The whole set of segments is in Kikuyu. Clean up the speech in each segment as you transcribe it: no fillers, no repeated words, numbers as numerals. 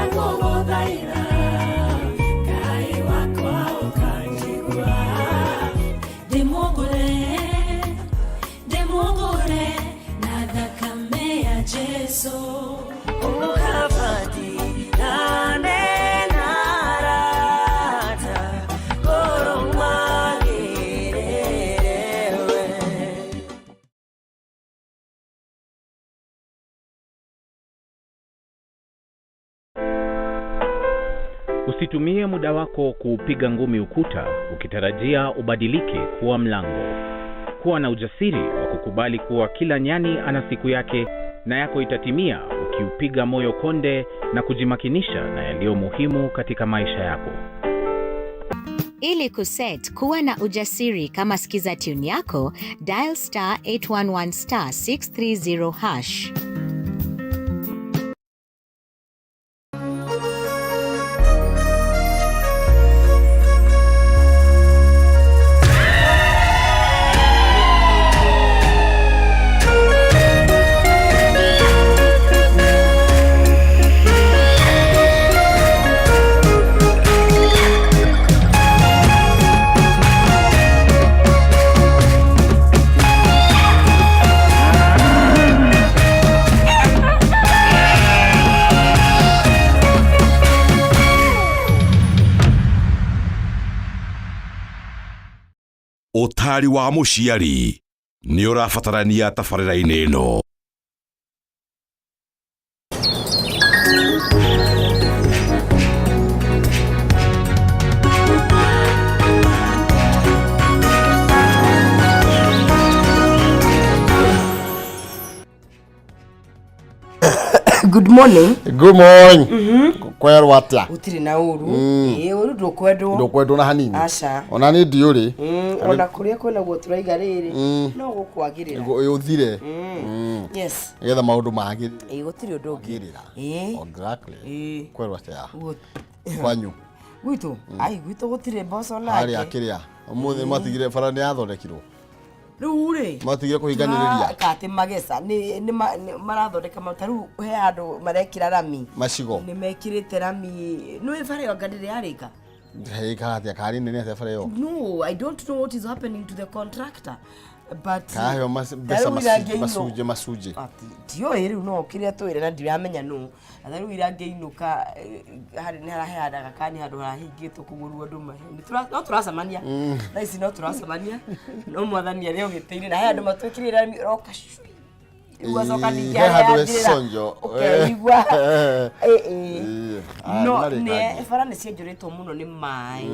Ndagũgũthaitha Ngai wakwa ũkanjigua. Ndĩmũgũre, ndĩmũgũre na thakame ya Jesu. Ũkabati-rane na arata, ngoro magĩrĩre we. Usitumie muda wako kuupiga ngumi ukuta ukitarajia ubadilike kuwa mlango. Kuwa na ujasiri wa kukubali kuwa kila nyani ana siku yake na yako itatimia ukiupiga moyo konde na kujimakinisha na yaliyo muhimu katika maisha yako. Ili kuset kuwa na ujasiri kama skiza tune yako, dial star 811 star 630 hash. Ũtaari wa mũciari nĩ ũrabatarania tabarĩra-inĩ ĩno. Good morning. Good morning. Kwerwo atia? Gũtirĩ na ũru. Ĩĩ, ũru ndũkwendwo. Ndũkwendwo na hanini. Aca. Ona niĩ ndiũrĩ. Ona kũrĩa kwĩna guo tũraiga rĩrĩ no gũkwagĩrĩra. Ũthire. Yes. Nĩgetha maũndũ magĩrĩre. Ĩĩ, gũtirĩ ũndũ ũngĩ. Magĩrĩra. Ĩĩ. Exactly. Ĩĩ. Kwerwo atia? Gũ- Kwanyu. Gwitũ? Ai, gwitũ gũtirĩ mboco Harĩa nake. kĩrĩa. Ũmũthĩ matigire bara nĩ yathondekirwo. Rĩu rĩ. Matigire kũhinganĩrĩria. Katĩ mageca nĩ marathondeka ta rĩu he handũ marekĩra rami. Macigo. Nĩ mekĩrĩte rami. Nĩ bara ĩyo anga ndĩrĩ yarĩka. Ĩikara atĩa? Karĩ nene atĩa bara ĩyo? No, I don't know what is happening to the contractor. But Kaheo mbeca ta rĩu irangĩinũ- macunjĩ macunjĩ. Ati, ndiũĩ rĩu no kĩrĩa tũĩre na ndiramenya nũ. Na rĩu irangĩinũka harĩ nĩ haraheanaga kani handũ harahingĩtwo kũgũrwo andũ mahe. No tũracemania. Thaa ici no tũracemania. No mwathani arĩ o gĩtĩ-inĩ na he andũ matwĩkĩrĩra rami roka cui. Rĩu acoka Ĩĩ, ningĩ he handũ harĩa yathirĩra, heconjo. ũkeigua. Ĩ, ĩ. Ĩĩ, ah, No nĩmarĩkangia. nĩ bara nĩ cienjũrĩtwo mũno nĩ maĩ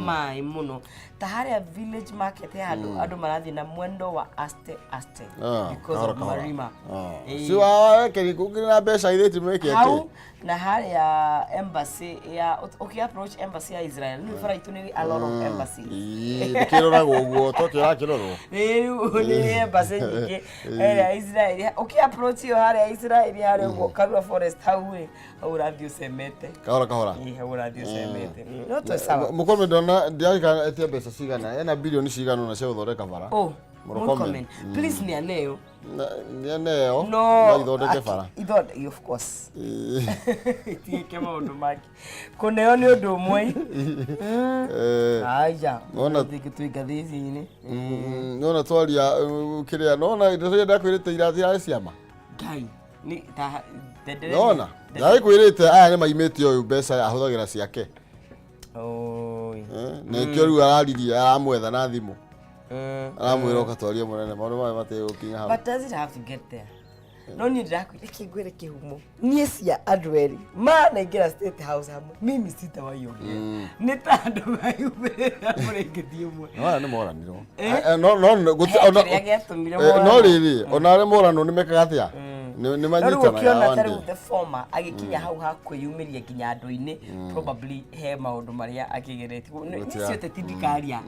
maĩ mũno ta harĩa village market he handũ andũ marathiĩ na mwendo wa aste aste Ah, because kahora of kahora. marima. Ah. Ĩĩ. Si wawekeri kũkĩrĩ na mbeca ithĩti mwĩke atĩ. Hau na harĩa embassy ya ũkĩ approach embassy ya Israel nĩ bara itũ nĩ a lot of embassies. Ĩĩ, ndĩkĩroragwo ũguo to kĩrakĩrorwo. Rĩu nĩ embassy nyingĩ ĩrĩa Israel ũkĩ approach ĩyo harĩa Israel harĩa ũguo Karura forest hau rĩ, hau ũrathiĩ ũcemete. Kahora kahora. Ĩĩ, hau ũrathiĩ ũcemete. No twĩ sawa. Mũkome ndona ndiarika etia mbeca cigana ena bilioni cigana ona cia gũthondeka bara. Oh, Murkomen. Murkomen. Please nĩ aneo. Nĩ aneo No. no ithondeke bara. Ithondeke, of course. Ĩĩ. Itiĩke maũndũ mangĩ. Kũneo nĩ ũndũ ũmwe. Eh, Aya. Nona- Thingĩ twĩ ngathĩti-inĩ. Nona twaria kĩrĩa nona ndeto iria ndakwĩrĩte ira tirarĩ ciama. Ngai. Nĩ ta ndendereria. Nona ndakwĩrĩte aya nĩ maimĩte ũyũ mbeca ahũthagĩra ciake. Oi. Eh, na ĩkĩo rĩu araririe aramwetha na thimũ aramwĩra ũka twarie mũnene maũndũ maya matigũkinya hau. But does it have to get there? No niĩ ndĩrakwĩra kĩngwĩre kĩhumo. Niĩ cia andũ erĩ manaingĩra State House hamwe. Mimi sitawaiongea. Nĩ ta andũ mayumĩrĩra mũrĩngĩti ũmwe. No aya nĩ moranirwo. Eh? Eh, no no He kĩrĩa gĩatũmire no morane. rĩrĩ ona arĩa moranwo nĩ mekaga atĩa? Nĩ No rĩu manyitanaga ũkĩona ta one rĩu day. the former agĩkinya hau ha kwĩyumĩria nginya andũ-inĩ, probably he maũndũ marĩa akĩgeretie. Niĩ Gũtia. cio ũteti ndikaria.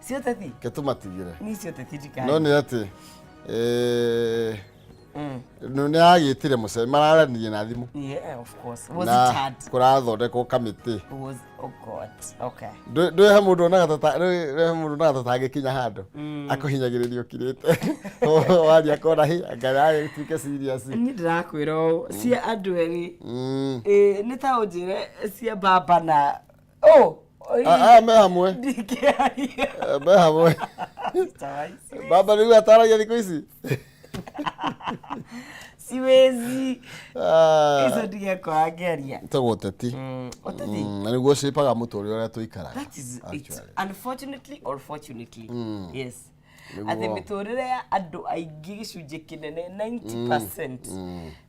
Cio ũteti? Ke tũmatigĩre. Niĩ cio ũteti ndikaria. No nĩ atĩ eh, Nĩ agĩtire mũce mararanirie na thimũ. Yeah, of course. Was Na it hard? kũrathondekwo kamĩtĩ. Was, oh God, okay. Ndwĩ he mũndũ onaga ta ndwĩ he mũndũ onaga ta tangĩkinya handũ akũhinyagĩrĩria ũkirĩte waria akona hi anga agĩtuĩke serious. Niĩ ndĩrakwĩra ũũ, cia andũ erĩ. Ĩ, nĩ ta ũnjĩre cia baba na oh. Aya me hamwe. Ndingĩaria. Me hamwe. Baba rĩu ataragia thikũ ici. Siwezi. Ah. Icio ndigekora ngĩaria. Tagwo ũteti. Ũteti. Na nĩguo ũcĩpaga mũtũrĩre ũrĩa tũikaraga. That is it. Actually. Unfortunately or fortunately. Yes. Nĩguo. Atĩ mĩtũrĩre ya andũ aingĩ gĩcunjĩ kĩnene 90%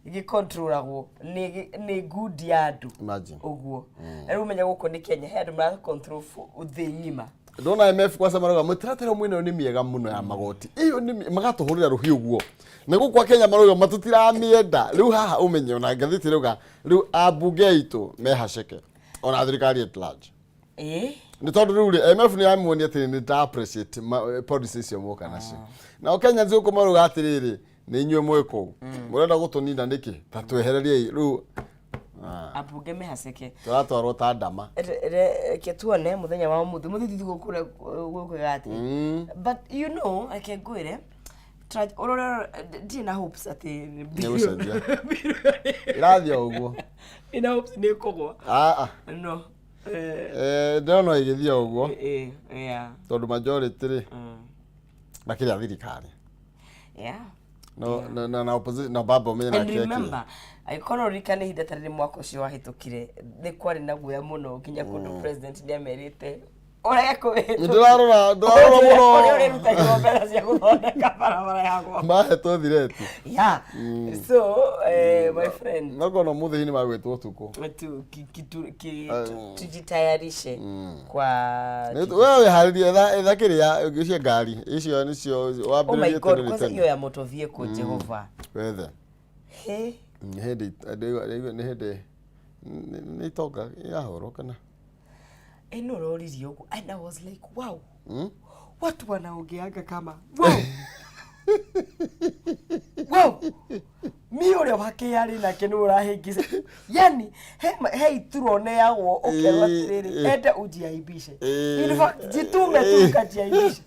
gĩkontrolagwo nĩ ngundi ya andũ. Imagine. Ũguo. Na rĩu ũmenya gũkũ nĩ Kenya he andũ mara control thĩ ng'ima. Ndona IMF kwanza marauga mũtaratara mwĩnayo nĩ mĩega mũno ya magoti ĩyo nĩ magatũhũrĩra rũhiũ guo na gũkũ kwa Kenya marauga matũtiramĩenda. Rĩu haha ũmenye ona ngathĩti rauga rĩu ambunge aitũ mehaceke ona thirikari at large. Ĩĩ. Nĩ tondũ rĩu rĩ IMF nĩ yamuonia atĩ nĩ ta appreciate policy icio moka nacio. Nao Kenyans gũkũ marauga atĩrĩrĩ, nĩ inyuĩ mwĩ kũu mũrenda gũtũnina nĩkĩ, ta twehereriei rĩu. Ambunge mehaceke. Tũratwarwo ta ndama. Reke tuone mũthenya wa ũmũthĩ mũthĩ tithiĩ gũkũra gũkwĩra atĩ, but you know, reke ngwĩre ũrore ndirĩ na hopes atĩ Nĩgũcenjia. Ĩrathiĩ o ũguo. Ndĩ na hopes nĩ ĩkũgwa. Ah, ah. No. Ndĩrona ĩgĩthiĩ o ũguo. Yeah. Tondũ majority rĩ makĩrĩa thirikari. Yeah. No na na opposition na baba ũmenye And nake akĩ. remember, angĩkorwo ũririkane ihinda ta rĩrĩ mwaka ũcio wahĩtũkire nĩ kwarĩ na guoya mũno nginya kũndũ president nĩ amerite ũrege kũhĩtũkia. Ndĩrarora ndĩrarora Ũrĩa mũno. ũrĩrutagĩrwo mbeca cia gũthondeka barabara ya gwakwa. Mahetwo thireti. Yeah. So, my friend, No kono mũthĩ nĩ magwĩtwo ũtukũ. Tujitayarishe kwa Wewe wĩharĩrie etha kĩrĩa cia ngari icio nĩcio Oh my wambĩrĩrie God, tene kwanza tene. hiyo ya motor vehicle, Jehova. Wethe. He. Nĩ hĩndĩ nĩ hĩndĩ nĩ itonga irahũrwo kana. Ĩno ũroririe ũguo and I was like, wow. Watu wanaongeanga kama wow. Wow. Mi ũrĩa wa KRA nake nĩ ũrahĩngĩca. Yani he iturwa ũneagwo ũkerwo atĩrĩrĩ, enda ujiaibishe. In fact, jitume tu ukajiaibishe.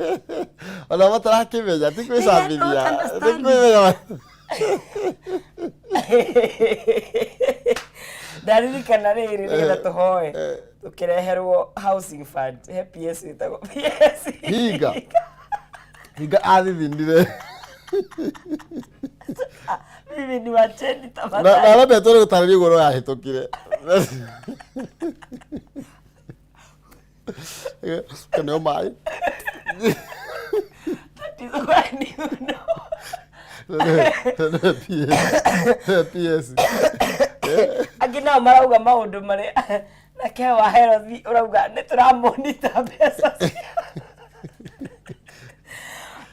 Ona matarakĩmenya ti They are not kwĩcambithia ti understanding. kwĩmenya. Ndaririkana rĩrĩ nĩgetha tũhoe tũkĩreherwo housing fund he PS ĩtagwo PS. Hinga hinga athithinire. Mimi ni wacheni na tafadhali. na labda tũrĩ gũtarĩria ũguo yahĩtũkire kaneo maĩ. Tatizo gani uno? PS. Angĩ nao marauga maũndũ marĩa nake wa Herothi ũrauga nĩ tũramonita mbeca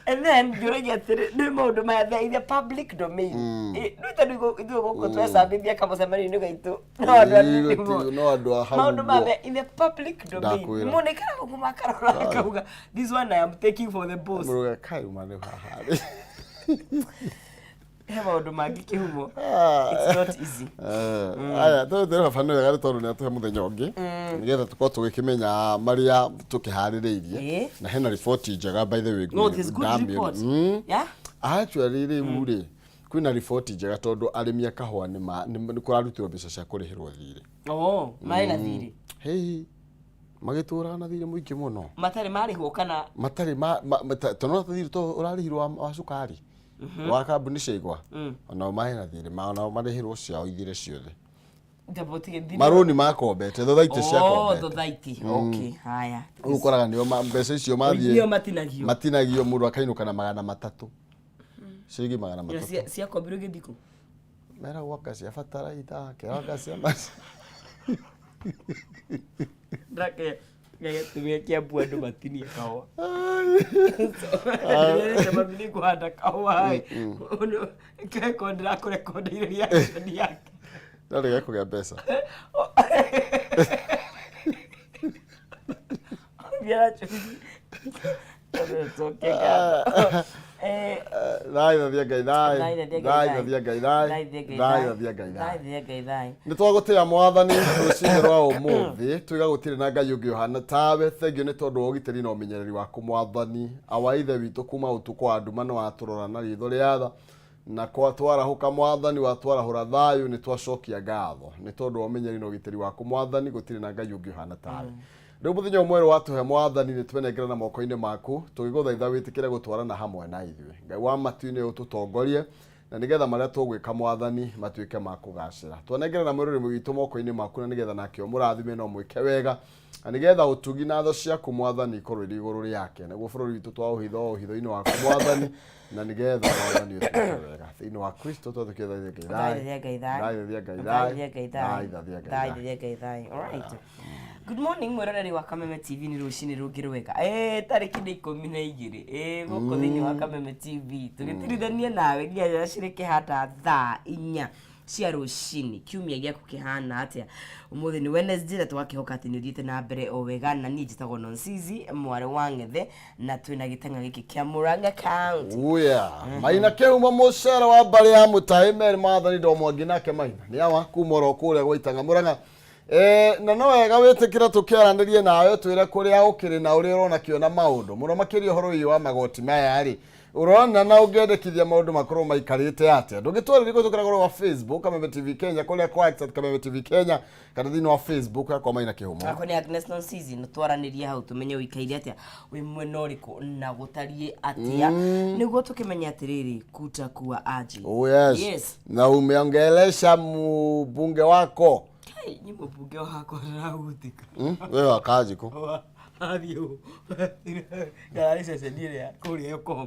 and then ngĩũragia atĩrĩ nĩ maũndũ maya they are in the public domain. Nĩ tondũ ithuĩ gũkũ twecambithia kamũcemanio-inĩ gaitũ no andũ anini No andũ a hau maũndũ maya ũguo. me in the public domain. Ndakwĩra. Mũndũ aikaraga gũkũ makarora akauga this one I am taking for the boss. Mũrũga kai uma nĩ haha rĩ. He maũndũ mangĩ kĩhumo, it's not easy. Aya tũrĩ baba nĩ wega nĩ tondũ nĩ atũhe mũthenya ũngĩ nĩgetha tũkorwo tũgĩkĩmenya marĩa tũkĩharĩrĩirie. Na hena riboti njega, by the way. No, there's good ndamĩona. report. Yeah. Actually rĩu rĩ kwĩna riboti njega tondũ arĩmi a kahũa nĩ kũrarutirwo mbeca cia kũrĩhĩrwo thirĩ. Oh, marĩ na thirĩ? Hey, magĩtũraga na thirĩ mũingĩ mũno. Matarĩ marĩhwo kana? Matarĩ tondũ thirĩ to ũrarĩhirwo wa cukari wa kambuni cia igwa, onao marĩ na thirĩ onao marĩhĩrwo ciao ithire ciothe. Ndambotige thirĩ. Marũni makombete thothaitĩ cia Oh, kombete. thothaiti, okay, haya. Rĩu ũkoraga nĩo mbeca icio mathiĩ nĩo matinagio. Matinagio, mũndũ akainũka na 300, ciringi magana Na matatũ. Ciakombirwo gĩthiko. Meragwo anga cia bataraitha, kerwo anga cia maci. Ndake gĩtumia kĩa andũ matinie kahũa. Ndĩrerĩte mami nĩ ngũhanda kahũa keko ndĩrakũrekondeire reaction yake. No rĩge kũgĩa mbeca. Biara chumvi. Coke kando. Na Thaithathia Ngai thaĩ. Thaithathia Ngai thaĩ. Thaithathia Ngai thaĩ. Thaithia Ngai thaĩ. Nĩ twagũtĩĩa mwathani rũcinĩ rwa ũmũthĩ tuiga gũtirĩ na Ngai ũngĩ ũhana tawe. Thengiũ nĩ tondũ wa ũgitĩri na ũmenyereri waku mwathani. Awa ithe witũ kuma ũtukũ wa nduma nĩ watũrora na ritho rĩa tha na kwa twarahũka mwathani watwarahũra thayũ nĩ twacokia ngatho nĩ tondũ wa ũmenyereri na ũgitĩri waku mwathani gũtirĩ na Ngai ũngĩ ũhana tawe. Rĩu mũthenya ũyũ mwerũ watũhe mwathani nĩ twenengerana moko-inĩ maku tũgĩgũthaitha wĩtĩkĩre gũtwarana hamwe na ithuĩ. Ngai wa matu-inĩ ũtũtongorie na nĩgetha marĩa tũgwĩka mwathani matuĩke ma kũgacĩra. Twanengerana mwĩroreri witũ moko-inĩ maku na nĩgetha nake ũmũrathime na ũmwĩke wega na nĩgetha ũtugi na tha ciaku mwathani ikorwo irĩ igũrũ rĩake nĩguo bũrũri witũ twaũhitha o ũhitho-inĩ waku mwathani na nĩgetha mwathani ũtwĩke wega thĩinĩ wa Kristo twatũkĩthaithia Ngai Thaithia Ngai thaĩ. Thaithia Ngai thaĩ. Thaithia Ngai thaĩ. Thaithia Ngai thaĩ. Thaithia Ngai thaĩ. All right. Good morning mwĩroreri wa Kameme TV nĩ rũcinĩ rũngĩ rwega. Eh tarĩki nĩ 12. Eh gũkũ thĩinĩ wa Kameme TV tũgĩtirithania nawe nginya rĩrĩa cirĩkĩhanda thaa 4 cia rũcinĩ. Kiumia gĩaku kĩhana atĩa? Ũmũthĩ nĩ Wednesday na tũgakĩhoka atĩ nĩ ũthiĩte na mbere o wega na niĩ njĩtagwo Nonsizi mwarĩ wa Ng'ethe na twĩna gĩteng'a gĩkĩ kĩa Murang'a County. Uya. Maina kĩhumo mũcere wa mbarĩ ya mũtaĩ Mary Mwathani Ndomwangi nake Maina nĩ awa kuma oro kũrĩa gwa Itang'a Murang'a. Na no wega wĩtĩkĩre tũkĩaranĩrie nawe twĩre kũrĩa ũkĩrĩ na ũrĩa ũrona kĩona maũndũ mũno makĩria ũhoro ũyũ wa magoti maya rĩ ũrona na ũngĩendekithia maũndũ makorwo maikarĩte atĩa ndũngĩtwarĩria kũhĩtũkĩra rũrũ rwa Facebook Kameme TV Kenya kũrĩa kwa X at Kameme TV Kenya kana thĩinĩ wa Facebook yakwa Maina Kĩhumo. Akwa nĩ Agnes Nonsizi na twaranĩrie hau tũmenye ũikaire atĩa wĩ mwena ũrĩkũ na gũtariĩ atĩa nĩguo tũkĩmenye atĩrĩrĩ kutakuwa aje. Oh yes. Yes. Na umeongelesha mbunge wako. Kai, nĩ mũmbunge wakwa ndĩrahutika. Wewe wakaji ko. Athiĩ ngararĩ ceceni ĩrĩa kũrĩa ĩkoma.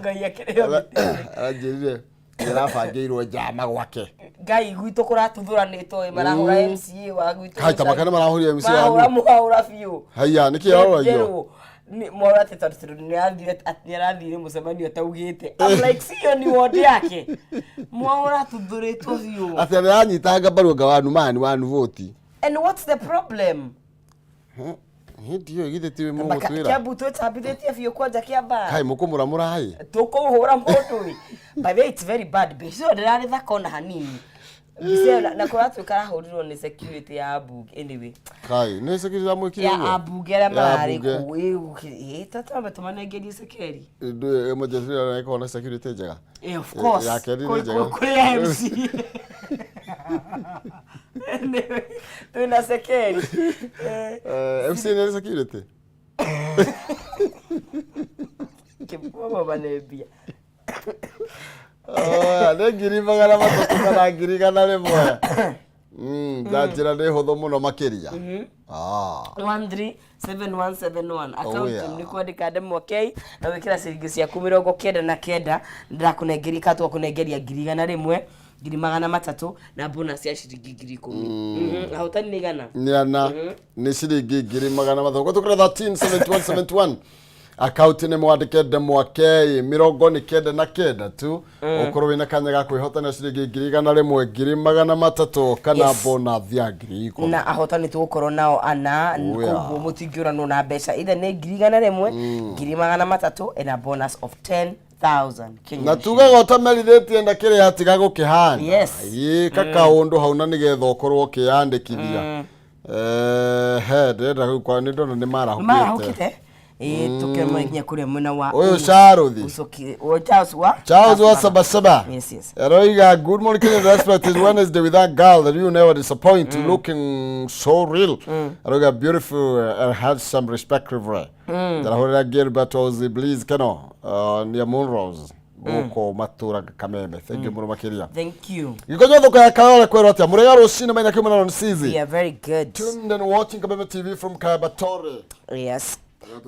Ngai akĩrĩo mĩtĩ. Aranjĩrire nĩarabangĩirwo njama gwake. Ngai gwitũ kũratuthuranĩtwo ĩ marahũra MCA wa gwitũ. Kai tamaka nĩ marahũrire MCA Marahũra wanyu. mũhahũra biũ. Haiya nĩkĩ aroragio? Mwaura atĩ tondũ nĩarathire mũcemanio ataugĩte. I'm like siyo ni ward yake. Mwaura atuthũrĩtwo biũ. Atĩ nĩaranyitanga mbaru anga wanu mani wanu voti. And what's the problem? Hĩndĩ ĩyo githĩ tiwe mũgũtwĩra. Kiambu twĩtambithĩtie biũ kwanja kĩamba. Kai mũkũmũramũra ĩ. Tũkũhũra mũndũ ĩ. By the way, it's very bad. Mbica ĩyo ndĩrarĩ thaka ona hanini. Mbica ĩyo na kũratuĩka arahũrirwo nĩ security ya ambunge anyway. Kai nĩ security yamwĩkire Ya ũguo? ambunge arĩa Ya mararĩ ambunge. kũu. Ĩ tatwambe tũmanengerie security. Ndũĩ emergency ĩkoragwo na security njega. Of course. Ya kerĩ nĩ njega. Kũrĩ MC. Anyway, twĩna sekeri. MC nĩ security. Kĩmbogo manembia. Oya, nĩ 300,000 kana 100,000. Na njĩra nĩ hũthũ mũno makĩria. Ah. 137171 account yeah. nĩ kwandĩka ndemwa K na wĩkĩra ciringi ciaku 99 ndĩrakũnengeria ka twakũnengeria 100,000 300,000 na bonus ya ciringi 10,000. Ahotani nĩ igana. Nĩ ana nĩ ciringi 300,000. Gũtũkĩra 137171 account nĩ mwandĩke ndemwa K 99 tu ũkorwo wĩna kanya ga kwĩhotanĩra ciringi 100,000 300,000 kana Yes. bonus ya 10,000. Na ahotani tũgũkorwo nao ana Oh, yeah. koguo mũtingĩũranwo na mbeca ithe nĩ 100,000 300,000 and a bonus of 10,000 Kenyan Na tugaga ũtamerithĩtie na kĩrĩa tiga gũkĩhana. Yes. Ĩka kaũndũ hau na nĩgetha ũkorwo ũkĩyandĩkithia. He ndĩrenda rĩu kwa nĩ ndona nĩ marahũkĩte. Marahũkĩte ĩ tũkĩona nginya kũrĩa mwena wa Ũyũ Charũthi. Ucoki o Charles wa Charles wa Sabasaba. Yes, yes. Aroiga, good morning, Kenya Respect. It's Wednesday with that girl that you never disappoint, looking so real. Aroiga, beautiful and handsome, respectively. Ndarahũrĩra Gilbert Ozi, please, keno, nĩa Monrose. Gũkũ matũra Kameme. Thank you mũno makĩria. Thank you. Gĩkonyo thoko ya Kayole kwĩrwo atĩa? Mũrĩega rũcinĩ Maina Kĩuma na Nonsizi. We are very good. Tuned and watching Kameme TV from Kabatore. Yes.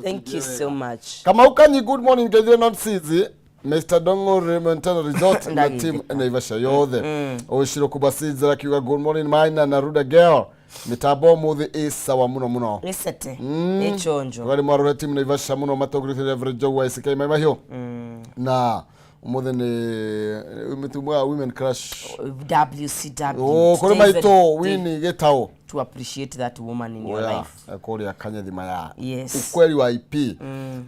Thank you so much. Kamau Kanyi, good morning, Ngeithire Nonsizi. Mr. Dong'ore Montana Resort na team Ndagĩthĩka. Naivasha yothe. Ũciro Kubasizera akiuga good morning Maina na Ruda Girl. Mĩtambo ũmũthĩ ĩ sawa mũno mũno. Nĩ sete. Nĩ chonjo. Rwari mwarore team Naivasha mũno matongorĩtie Reverend Joe wa SK Mai Mahiũ. Na ũmũthĩ nĩ mĩtumwa wa Women Crush. WCW. Oh, kũrĩ Today is the maitũ day. Winnie Gĩtaũ. to appreciate that woman in your Oya, life. kũrĩa Kanyethima ya Yes. ukweli wa IP.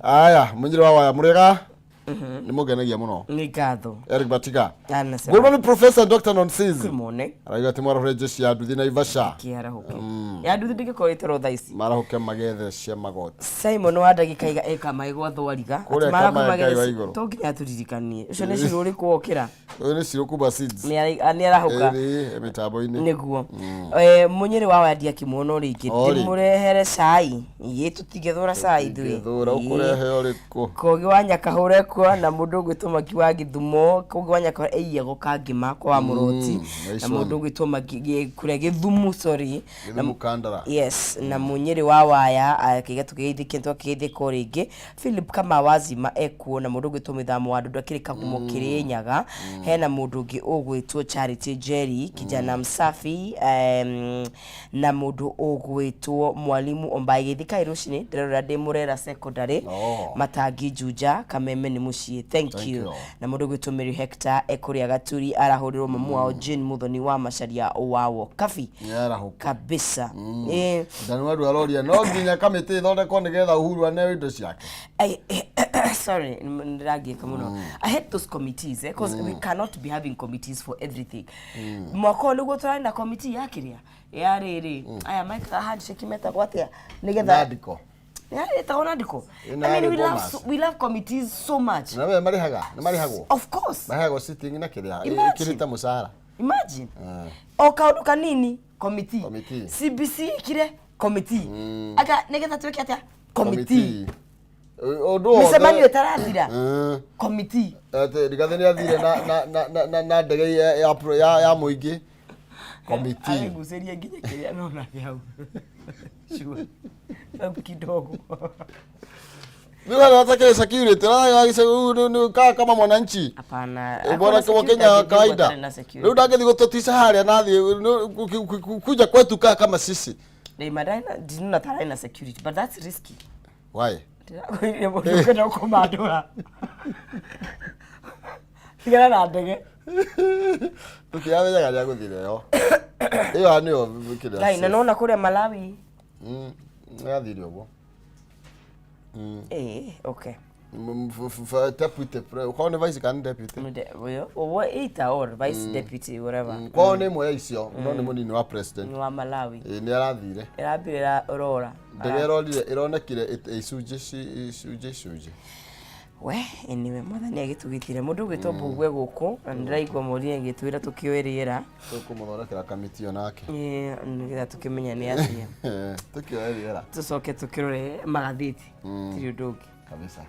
Aya, mũnyĩrĩ wa waya mũrĩega, nĩ mũngenagia mũno. Nĩ ngatho. Eric Batiga. Anasema. Good morning, Professor Dr. Nonsense. Good morning. Arauga atĩ mwarahũre jeshi ya nduthi Naivasha. Kĩarahũke ya nduthi ndĩngĩkorwo ĩtoro thaa ici. Marahũke magethe cia magoti. Simon wa ndagĩka iga eka maĩ gwa thwariga. Kũrĩa Atĩ mara Kamae Ngai wa kũmageria- igũrũ. To nginya tũririkanie ũcio nĩ Shiro ũrĩkũ wokĩra. Ũyũ nĩ Shiro Kuba Seeds. Nĩ arahũka. Ĩrĩ mĩtambo-inĩ. Nĩguo. Mũnyĩrĩ wa wandi akĩmuona o rĩngĩ. O rĩngĩ. Ndĩmũrehere cai ĩ tũtingĩthũra cai ithuĩ. Gĩthũra ũkũrehe ũrĩkũ? Kogi wa Nyakahũre kwa na mũndũ ũgwĩtwo Maki wa Gĩthumo. Kogi wa Nyakahũre eiyago Kangĩma kwa wa Mũroti. Nice Na one. mũndũ ũgwĩtwo Maki kũrĩa Gĩthumu, sorry. Gĩthumu Kandara. Yes, na mũnyĩrĩ wa waya akĩiga tũkĩgeithĩke twakĩgeithĩka o rĩngĩ. Philip Kama Wazima ekuo na mũndũ ũgwĩtwo Mĩthamo wa Ndundu akĩrĩ Kagumo Kĩrĩnyaga. Hena mũndũ ũngĩ ũgwĩtwo Charity Jerry kijana msafi, na mũndũ ũgwĩtwo Mwalimu Ombai Gĩthika rũcinĩ ndĩrerora ndĩ Mũrera Secondary. Oh. Matangi Juja Kameme nĩ mũciĩ. Thank Thank you. you. Na mũndũ ũgwĩtwo Mary Hector ekũrĩa Gaturi arahũrĩrwo mamu wao Jane Muthoni wa Macharia wa Wokabi. Nĩarahũka. Kabisa. Danuaru aroria no nginya kamĩtĩ ĩthondekwo nĩgetha Uhuru aneo indo ciake. Sorry, ndĩrangiĩka mũno. I hate those committees, because we cannot be having committees for everything. Mwaka ũyũ nĩguo tũrarĩ na committee ya kĩrĩa ya rĩrĩ aya maikaga handshake metagwo atĩa nĩgetha Nandiko. ĩtagwo nandiko. I Ĩna mean, yarĩ we love, Bomas. so, we love committees so much. Na we marĩhaga, nĩ marĩhagwo. Of course. Marĩhagwo sitting na kĩrĩa Imagine. ĩkĩrĩte mũcara. Imagine o kaũndũ kanini committee. Committee. CBC ikire committee aka nĩgetha twĩke atĩa committee. Ũndũ wothe. Mĩcemanio ĩtarathira committee. Atĩ Rigathĩ nĩ athire na ndege ya mũingĩ. Committee. Areguceria nginya kĩrĩa nona hau. Sure. Sababu kidogo. Rĩu harĩa hatakĩrĩ security, ũragĩca kama mwananchi. Hapana. Bwana wa Kenya wa kawaida. Rĩu ndangĩthiĩ gũtũtica harĩa na athiĩ kuja kwetu kaa kama sisi. Ndinona tararĩ na security, but that's risky. Why? Ndĩrakwĩrire mũndũ ũkenda kũmandũra. Tigana na ndege. Tũtiramenyaga rĩa gũthire yo. Ĩyo nĩyo kĩrĩa. Ngai, na nona kũrĩa Malawi. Yathire ũguo. Okay. Deputy kwao nĩ vice kana deputy? Either or vice deputy, whatever. Kwao nĩ ĩmwe ya icio, no nĩ mũnini wa president. Nĩ wa Malawi. Ĩ, nĩ arathire. Ĩrambire ĩrora. Ndege ĩrorire ĩronekire icunjĩ icunjĩ icunjĩ. We, anyway, mwathani agĩtũgitĩre. Mũndũ ũgwĩtwo Mbugwe gũkũ na nĩndĩraigua mũria agĩtwĩra tũkĩoe rĩera. Tũkũmũthondekera kamĩtĩ ĩyo nake. Nĩgetha tũkĩmenya nĩ atĩa. Tũkĩoe rĩera. Tũcoke tũkĩrore magathĩti. Tirĩ ũndũ ũngĩ. Kabisa.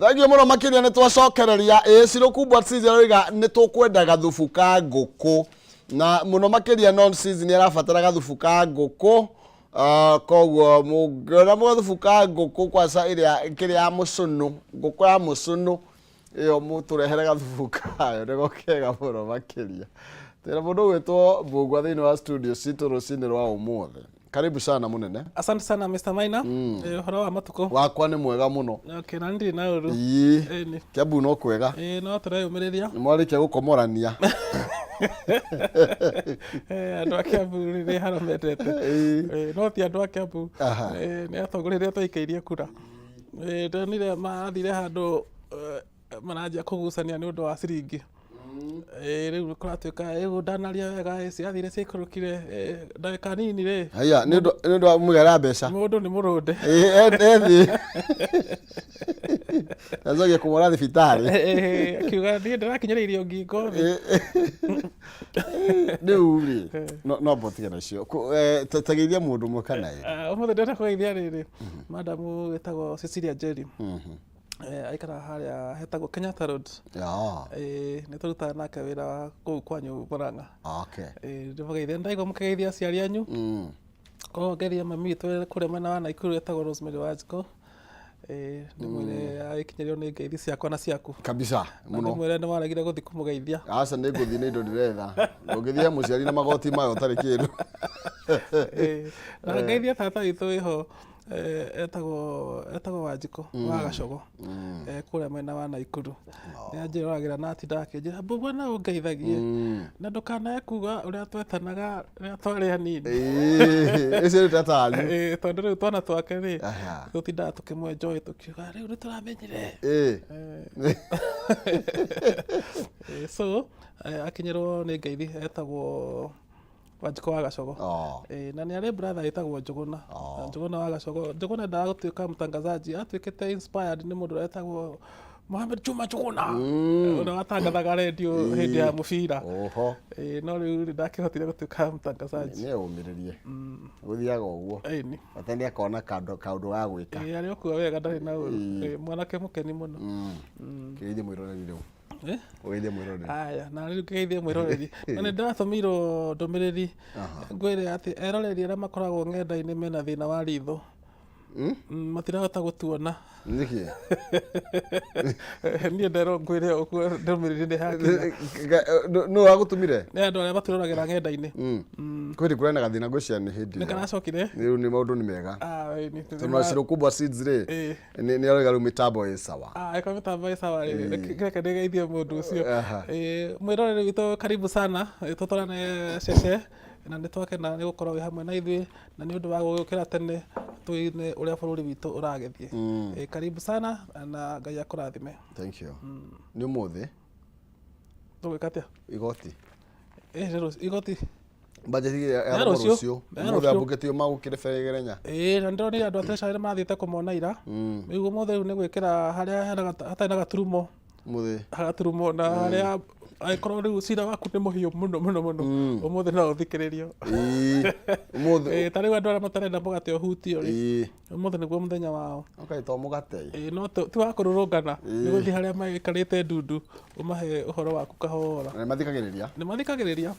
Thank you mũno makĩria nĩ twacokereria ĩ Cirũ Kubwa Season aroiga nĩ tũkwenda gathubu ka ngũkũ na mũno makĩria non season arabatara gathubu ka ngũkũ. Koguo mũngĩona gathubu ka ngũkũ kwaca ĩrĩa kĩrĩa ya mũcũnũ, ngũkũ ya mũcũnũ ĩyo, mũtũrehere gathubu kayo nĩgo kega mũno makĩria. Twĩna mũndũ ũgwĩtwo Mbũgua thĩinĩ wa studio citũ rũcinĩ rwa ũmũthĩ. Karibu sana mũnene. Asante sana, Mr. Maina. Ũhoro wa matukũ? Wakwa nĩ mwega mũno. Okay, na ndirĩ na ũru. Ĩĩ. Ĩni. Kiambu no kwega. Ĩĩ, no tũreyũmĩrĩria. Nĩ mwarĩkia gũkomorania? Andũ a Kiambu nĩ haro mendete. No ti andũ a Kiambu. Nĩ atongoria arĩa twaikĩirie kura. Ndonire mathire handũ maranjia kũgucania nĩ ũndũ wa ciringi. Rĩu kũratuĩka rĩu ndanaria wega ciathire ciaikũrũkire ndagĩka nini rĩ. Haya, nĩ ũndũ wa mũigana mbeca. Mũndũ nĩ mũrũnde. Ĩĩ, ethi nacokia kũmwona thibitarĩ. Akiuga niĩ ndĩrakinyĩra irio ngingo thĩ. Rĩu rĩ no mbotige nacio. Ta geithia mũndũ ũmwe kana ĩrĩ. Ah, ũmũthĩ ndĩrenda kũgeithia rĩrĩ madamu wĩtagwo Cecilia Njeri. Aikaraga harĩa hetagwo Kenyatta Road. Nĩ tũrutaga nake wĩra wa kũu kwanyu Murang'a. Ndĩmũgeithia, ndaigua mũkĩgeithia aciari anyu. Koguo ngeithia mami witũ kũrĩa mwena wa Naikuru etagwo Rosemary Wanjikũ. Ndĩmwĩre agĩkinyĩrio nĩ ngeithi ciakwa na ciaku. Kabisa. Na mũno. Ndĩmwĩre nĩ waregire gũthiĩ kũmũgeithia. Aca, nĩ ngũthiĩ, nĩ indo ndĩretha. Ndũngĩthiĩ mũciari na magoti mayo ũtarĩ kĩndũ. Na ngeithia tata witũ wĩho etagwo Wanjikũ wa Gacogo kũrĩa mwena wa Naikuru. Nĩ anjĩroragĩra na atindaga akĩnjĩra, "Mbũgua, na ũngeithagie na ndũkanae kuga ũrĩa twetanaga rĩrĩa twarĩ anini." Ĩĩ, ũcio nĩ tata wanyu. Tondũ rĩu twana twake rĩ tũtindaga tũkĩmwenjoy tũkiuga rĩu nĩ tũramenyire. So akinyĩrwo nĩ ngeithi, etagwo Wanjikũ wa Gacogo. Na nĩ arĩ brother ĩtagwo Njũgũna. Njũgũna wa Gacogo. Njũgũna endaga gũtuĩka mtangazaji, atuĩkĩte inspired nĩ mũndũ ũrĩa wetagwo Mohamed Juma Njũgũna, ũrĩa watangathaga redio hĩndĩ ya mũbira. No rĩu rĩ, ndakĩhotire gũtuĩka mtangazaji. Nĩ ũmĩrĩrie, gũthiaga ũguo. Ĩni. Bata nĩ akona kaũndũ ga gwĩka. Arĩ okuo wega, ndarĩ na ũru. Mwanake mũkeni mũno. Kĩgeithie mwĩroreri rĩu. Eh? Ũgeithie mwĩroreri. Aya, na rĩu kĩgeithie mwĩroreri. Na nĩ ndĩratũmĩirwo ndũmĩrĩri ngwĩre atĩ eroreri arĩa makoragwo ng'enda-inĩ mena thĩna wa ritho. Matirahota gũtuona. Nĩkĩ? Niĩ nderwo ngwĩre ũguo, ndũmĩrĩri nĩ hakinya. Nũ wagũtũmire? Nĩ andũ arĩa matũroragĩra ng'enda-inĩ. Kwĩ kũrĩ na gathĩna ngwĩciria nĩ hĩndĩ Nĩ ĩyo. karacokire. Rĩu nĩ maũndũ nĩ mega. Ah, Tondũ na Cirũ Kubwa Seeds rĩ, nĩ arauga rĩu mĩtambo ĩ sawa. Ah, ĩko mĩtambo ĩ sawa rĩ, reke ndĩgeithie mũndũ ũcio. Mwĩroreri witũ, karibu sana. Tũtwarane cece na nĩ twakena nĩ gũkorwo wĩ hamwe na ithuĩ na nĩ ũndũ wa gũgĩũkĩra tene tũine ũrĩa bũrũri witũ ũragĩthiĩ. Karibu sana na Ngai akũrathime. Thank you. Nĩ ũmũthĩ. Tũgwĩka atĩa? Igoti. Nĩ rũciũ igoti. Budget Nĩ ya rũciũ. rũciũ. Nĩ Ũmũthĩ rũciũ. ambunge tio magũkĩre begerenya. Ĩĩ, na ndĩronire andũ a Treasury nĩ mathiĩte kũmona ira. Rĩu ũmũthĩ rĩu nĩ gwĩkĩra harĩa hena hatarĩ na gaturumo. Mũthĩ. Hagaturumo na harĩa angĩkorwo rĩu cira waku nĩ mũhiũ mũno mũno mũno, ũmũthĩ no ũthikĩrĩrio. Ũmũthĩ. Ĩĩ, ta rĩu andũ arĩa matarenda mũgate ũhutio rĩ, ũmũthĩ nĩguo mũthenya wao. Okay, to mũgate. Ĩĩ, no ti wa kũrũrũngana, nĩ gũthiĩ harĩa maikarĩte ndundu ũmahe ũhoro waku kahora. Na nĩ mathikagĩrĩria? Nĩ mathikagĩrĩria.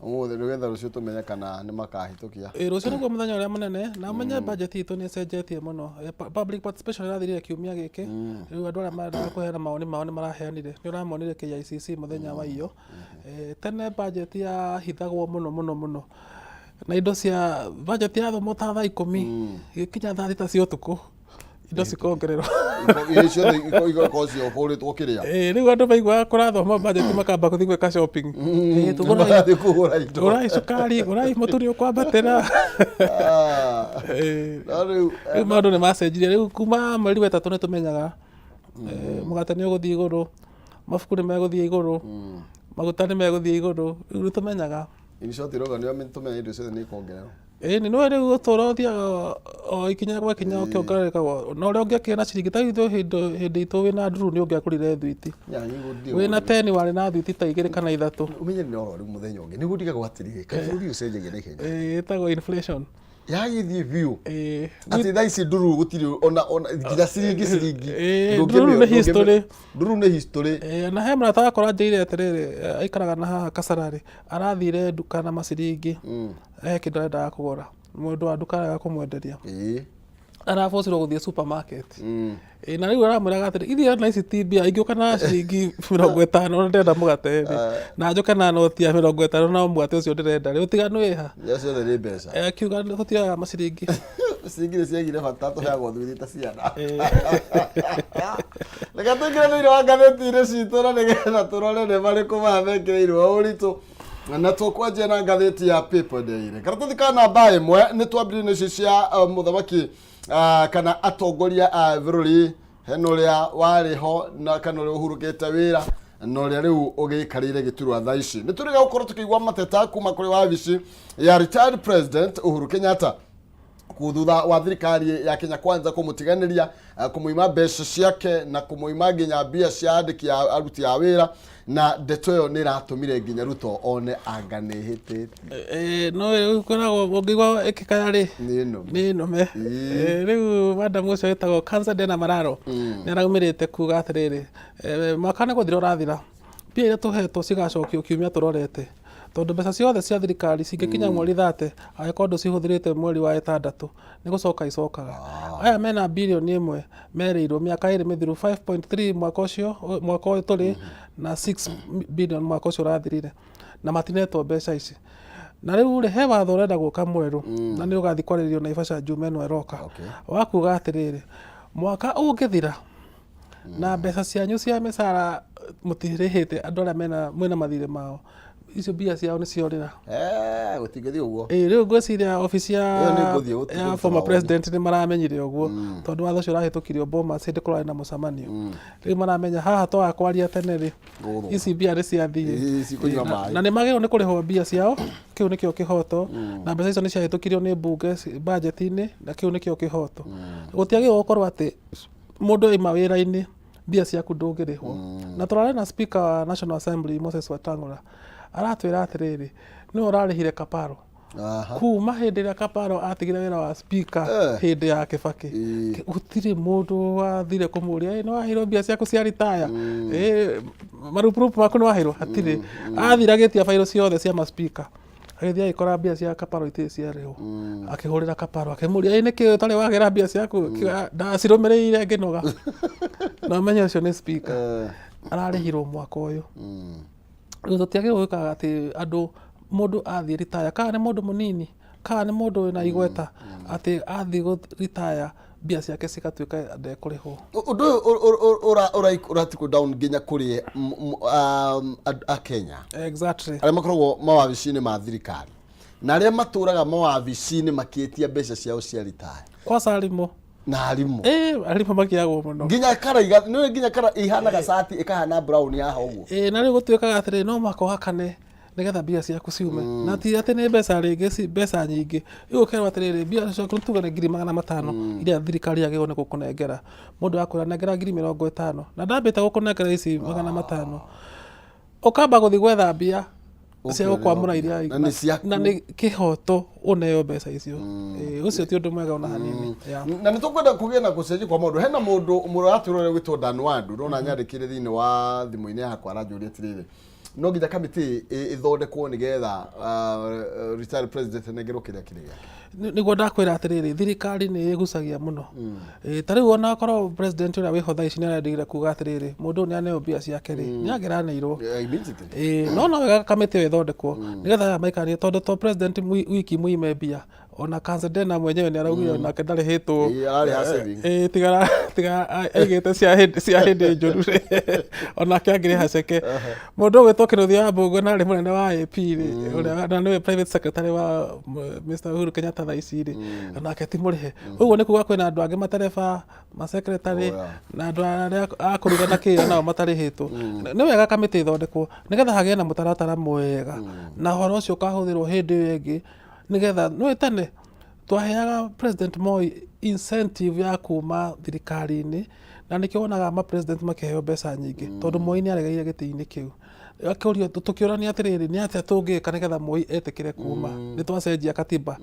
Ũmũthĩ nĩgetha rũciũ tũmenye kana nĩ makahĩtũkia. Ĩĩ, rũciũ nĩguo mũthenya ũrĩa mũnene na ũmenye budget itũ nĩ ĩcenjetie mũno. Public participation ĩrathirire kiumia gĩkĩ. Rĩu andũ arĩa marendaga kũheana mawoni mao nĩ maraheanire. Nĩ ũramonire KICC mũthenya wa iyo. Tene budget yahithagwo mũno mũno mũno na indo cia budget yathomwo ta thaa 10, gĩkinya thaa 6 cia ũtukũ indo cikongererwo. Irio ciothe igakorwo cihũrĩtwo kĩrĩa. Rĩu andũ maiguaga kũrathoma budget makamba gũthiĩ gwĩka shopping. Marathiĩ kũgũra indo. Gũrai cukari, gũrai mũtu nĩ ũkwambatĩra. No rĩu Rĩu maũndũ nĩ macenjirie. Rĩu kuma mweri wa ĩtatũ nĩ tũmenyaga mũgate nĩ ũgũthiĩ igũrũ, mabuku nĩ megũthiĩ igũrũ, maguta nĩ megũthiĩ igũrũ. Rĩu nĩ tũmenyaga. In short, iroga nĩ tũmenya indo ciothe nĩ ikongererwo. Ĩĩ nĩ nĩwe rĩu ũtũũro ũthiaga o ikinya gwa ikinya ũkĩongererekaga na ũrĩa ũngĩakĩrĩ na ciringi ta ithuĩ hĩndĩ itũ wĩna nduru nĩ ũngĩagũrire thwiti. Wĩna 10 warĩ na thwiti ta igĩrĩ kana ithatũ. Ũmenye nĩ oro rĩu mũthenya ũngĩ nĩguo ndigagwo atĩrĩrĩ, kaĩ bũrũri ũcenjagia na ihenya. Ĩĩ, ĩtagwo inflation. Yagĩthiĩ biũ. Ĩĩ. Atĩ thaa ici ndururu gũtirĩ ona nginya ciringi ciringi. Ĩĩ, Ndũngĩmĩ- ndururu nĩ history. Ndururu nĩ history. Ĩĩ, na he mũrata wakwa ũranjĩrire atĩrĩrĩ, aikaraga na haha Kasarani, arathire nduka na maciringi, he kĩndũ arendaga kũgũra, mũndũ wa nduka arega kũmwenderia. Arabocirwo gũthiĩ supermarket. Ĩĩ, na rĩu aramwĩraga atĩrĩ, ithiĩ na ici ti mbia, ingĩũka na ciringi 50 na ndĩrenda mũgate rĩ, na njũke na noti ya 50 na mũgate ũcio ndĩrenda rĩ, ũtiganu wĩ ha? Iria ciothe nĩ mbeca. Akiuga tũtioyaga maciringi. Ciringi nĩ ciagire bata tũheagwo thuthi ta ciana. Reke tũingĩre thĩinĩ wa ngathĩti-inĩ citũ na nĩgetha tũrore nĩ marĩkũ maya mekĩrĩirwo ũritũ. Na tũkwanjia na ngathĩti ya People Daily. Karatathi ka namba 1 nĩ twambĩrĩirie ici cia mũthamaki kana atongoria a bũrũri, hena ũrĩa warĩ ho na kana ũrĩa ũhurũkĩte wĩra na ũrĩa rĩu ũgĩikarĩire gĩturwa thaa ici. Nĩ tũrĩga gũkorwo tũkĩigua mateta kuma kũrĩ wabici ya retired president Uhuru Kenyatta thutha wa thirikari ya Kenya Kwanza kũmũtiganĩria, kũmũima mbeca ciake na kũmũima nginya mbia cia andĩki a aruti a wĩra, na ndeto ĩyo nĩ ĩratũmire nginya Ruto one anga nĩ ĩhĩtĩtie. No rĩu kwĩragwo ũngĩigua ĩkĩkaya rĩ, Nĩ nũme. Nĩ nũme. Rĩu madam ũcio wĩtagwo Cancer Dena Mararo nĩ araumĩrĩte kuga atĩrĩrĩ, mwaka nĩ gũthira ũrathira, mbia iria tũhetwo cigacokio kiumia tũrorete, tondũ mbeca ciothe cia thirikari cingĩkinya mweri 30 angĩkorwo ndũcihũthĩrĩte mweri wa 6 nĩ gũcoka icokaga. Aya mena birioni 1 merĩirwo mĩaka 2 mĩthiru, 5.3 mwaka ũcio, mwaka ũyũ tũrĩ, na 6 billion mwaka ũcio ũrathirire, na matinetwo mbeca ici. Na rĩu rĩ, he watho ũrenda gũka mwerũ, na nĩ ũgathiĩ kwarĩrĩrio Naivasha Juma ĩno ĩroka, wa kuga atĩrĩrĩ, mwaka ũngĩthira na mbeca cianyu cia mĩcara mũtirĩhĩte andũ arĩa mwĩna mathirĩ mao, icio mbia ciao nĩ ciorĩra. Gũtingĩthiĩ ũguo. Rĩu ngwĩciria obici Ĩyo nĩ ngũthiĩ gũtigwo ya former mawoni. president nĩ maramenyire ũguo, tondũ watho ũcio ũrahĩtũkirio Bomas hĩndĩ kũrarĩ na mũcemanio. Rĩu maramenya haha twaga kwaria tene rĩ, Gũgũthũka. ici mbia nĩ ciathiĩ. Ĩĩ, cikũnyua maĩ. Na nĩ magĩrĩirwo nĩ kũrĩhwo mbia ciao, kĩu nĩkĩo kĩhoto, na mbeca icio nĩ ciahĩtũkirio nĩ mbunge budget-inĩ, na kĩu nĩkĩo kĩhoto. Gũtiagĩrĩirwo gũkorwo atĩ mũndũ aima wĩra-inĩ mbia ciaku ndũngĩrĩhwo. Na tũrarĩ na speaker wa National Assembly Moses Wetang'ula aratwĩra atĩrĩrĩ, nĩwe ũrarĩhire Kaparo. Kuma hĩndĩ ĩrĩa Kaparo atigire wĩra wa speaker hĩndĩ ya Kibaki, gũtirĩ mũndũ wathire kũmũria, nĩ waheirwo mbia ciaku cia retire? Marupurupu maku nĩ waheirwo? Hatirĩ. Athire agĩtia bairo ciothe cia ma speaker, agĩthiĩ agĩkora mbia cia Kaparo itirĩ ciarĩhwo. Akĩhũrĩra Kaparo akĩmũria, nĩkĩ ũtarĩ wagĩra mbia ciaku? Akiuga, ndacirũmĩrĩire ngĩnoga. Na ũmenye ũcio nĩ speaker. Ararĩhirwo mwaka ũyũ. Rĩu tũtiagĩrĩirwo gwĩkaga atĩ andũ, mũndũ athiĩ retire, kana nĩ mũndũ mũnini, kana nĩ mũndũ wĩna igweta, atĩ athiĩ retire mbia ciake cigatuĩka ndekũrĩhwo. Ũndũ ũyũ ũratikwo down nginya kũrĩ a Kenya. Arĩa makoragwo mawabici-inĩ ma thirikari na arĩa matũraga mawabici-inĩ makĩtia mbeca ciao cia retire. Kwanza arimũ. Na arimũ. Arimũ makĩagwo mũno. Nginya kara iga, nĩ nginya kara ihanaga cati ĩkahana brown yaha ũguo. Na rĩu gũtuĩkaga atĩrĩ, no mũhaka ũhakane nĩgetha mbia ciaku ciume. Na ti atĩ nĩ mbeca rĩngĩ, mbeca nyingĩ. Rĩu ũkerwo atĩrĩrĩ, mbia ciaku tuge nĩ ngiri magana matano iria thirikari yagĩrĩirwo nĩ gũkũnengera. Mũndũ akwĩra nengera ngiri mĩrongo ĩtano. Na ndambĩte gũkũnengera ici magana matano. Ũkamba gũthiĩ gwetha mbia cia gũkwamũra iria Na nĩ ciaku. Na nĩ kĩhoto ũneo mbeca icio. Ũcio ti ũndũ mwega ona hanini. Na nĩ tũkwenda kũgĩe na gũcenjia kwa maũndũ. Hena mũndũ mũratwĩrora ũrĩa ũgwĩtwo Dan Wandu, ndona nyandĩkĩire thĩinĩ wa thimũ-inĩ yakwa aranjũria atĩrĩrĩ, no nginya kamĩtĩ ĩthondekwo nĩgetha retired president anengerwo kĩrĩa kĩrĩ gĩake. Nĩguo ndakwĩra atĩrĩrĩ, thirikari nĩ ĩgucagia mũno. Ta rĩu ona korwo president ũrĩa wĩho thaa ici nĩ arendire kuga atĩrĩrĩ, mũndũ ũyũ nĩ aneo mbia ciake rĩ, nĩ angĩraneirwo. Yeah, immediately. No no wega kamĩtĩ ĩyo ĩthondekwo nĩgetha aya maikaranie, tondũ to president wiki mũime mbia, ona Kanzedena mwenyewe nĩ araugire onake ndarĩhĩtwo. Ĩĩ, ararĩha saving. Tiga aigĩte cia hĩndĩ njũru rĩ, onake angĩrĩha ceke. Mũndũ ũgwĩtwo Kĩnuthia wa Mbũngũ na arĩ mũnene wa AP rĩ, ũrĩa na nĩwe private secretary wa Mr. Uhuru Kenyatta thaa ici rĩ, onake ti mũrĩhe. Ũguo nĩ kuga kwĩna andũ angĩ matereba, ma secretary, na andũ arĩa a kũruga na kĩrĩa nao matarĩhĩtwo. Nĩ wega kamĩtĩ ĩthondekwo nĩgetha hagĩe na mũtaratara mwega, na ũhoro ũcio ũkahũthĩrwo hĩndĩ ĩyo ĩngĩ, nĩgetha nĩ tene twaheaga President Moi incentive ya kuma thirikari-inĩ, na nĩkĩo wonaga ma president makĩheo mbeca nyingĩ, tondũ Moi nĩ aregeire gĩtĩ-inĩ kĩu. Akĩũrio, tũkĩũrania atĩrĩrĩ, nĩ atĩa tũngĩka nĩgetha Moi etĩkĩre kuma? Nĩ twacenjia katiba.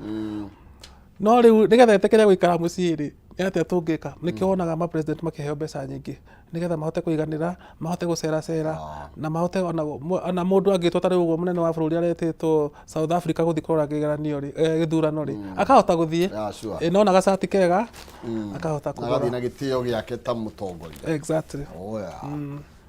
No rĩu nĩgetha etĩkĩre gũikara mũciĩ rĩ, nĩ atĩa tũngĩka? Nĩkĩo wonaga ma president makĩheo mbeca nyingĩ nĩgetha mahote kũiganĩra, mahote gũceracera, na mahote ona, ona mũndũ angĩtwo ta rĩu ũguo mũnene wa bũrũri aretĩtwo South Africa gũthiĩ kũrora kĩgeranio rĩ, gĩthurano rĩ, akahota gũthiĩ. Yeah, sure. No na gacati kega akahota Na agathiĩ kũgũra. na gĩtĩo gĩake ta mũtongoria. Exactly. Oh, yeah.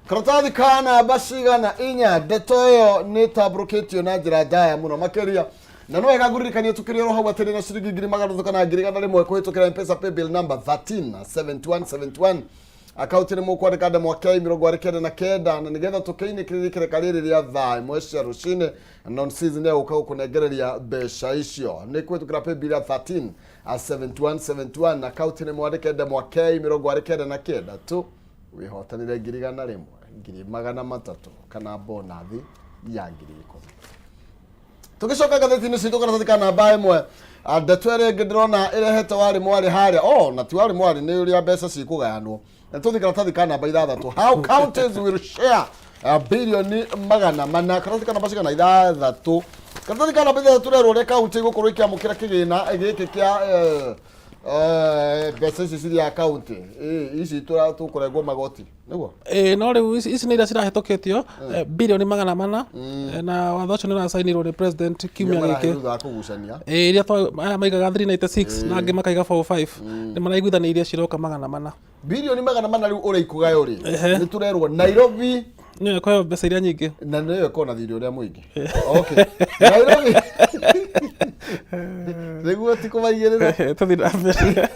Karatathi ka namba cigana inya, ndeto ĩyo nĩ ĩtambũrũkĩtio na njĩra ndaya mũno makĩria, na no wega ngũririkanie tũkĩrĩ oro hau atĩ nĩ na ciringi 300,000 kana 100,000 kũhĩtũkĩra M-Pesa paybill number 137171, akaunti nĩ mũkwandĩka ndemwa K 99, na nĩgetha tũkĩinĩkĩrĩrie ikereka rĩrĩ rĩa thaa 1 cia rũcinĩ, non season ya gũka gũkũnengereria mbeca icio nĩ kũhĩtũkĩra paybill ya 137171, akaunti nĩ mwandĩke ndemwa K 99 tu, wĩhotanĩre 100,000, 300,000 kana bonathi ya 10,000. Tũgĩcoka ngathĩti-inĩ citũ, karatathi ka namba 1, ndeto ĩrĩa ĩngĩ ndĩrona ĩrehete warĩ mwarĩ harĩa, oh, na ti warĩ mwarĩ, nĩ ũrĩa mbeca cikũgayanwo. Na tũthiĩ karatathi ka namba 6, how counties will share bilioni 400. Karatathi ka namba cigana? 6. Karatathi ka namba 6, rerwo ũrĩa kaunti igũkorwo ikĩamũkĩra kĩgĩna gĩkĩ kĩa mbeca ici ciria kaunti ici tũkũrengwo magoti nĩguo. Ĩĩ, no rĩu ici nĩ iria cirahĩtũkĩtio, bilioni 400, na watho ũcio nĩ ũracainirwo nĩ president kiumia gĩkĩ. Thutha wa kũgucania. Ĩĩ, iria aya maigaga 396 na angĩ makaiga 45, nĩ maraiguithanĩirie ciroka 400. Bilioni 400. Rĩu ũrĩa ikũgayo rĩ, nĩ tũrerwo Nairobi nĩyo ĩkũheo mbeca iria nyingĩ. Na nĩyo ĩkorwo na thirĩ ũrĩa mũingĩ. Okay, Nairobi nĩguo ti kũmaigĩrĩra. Tũthiĩ na mbere.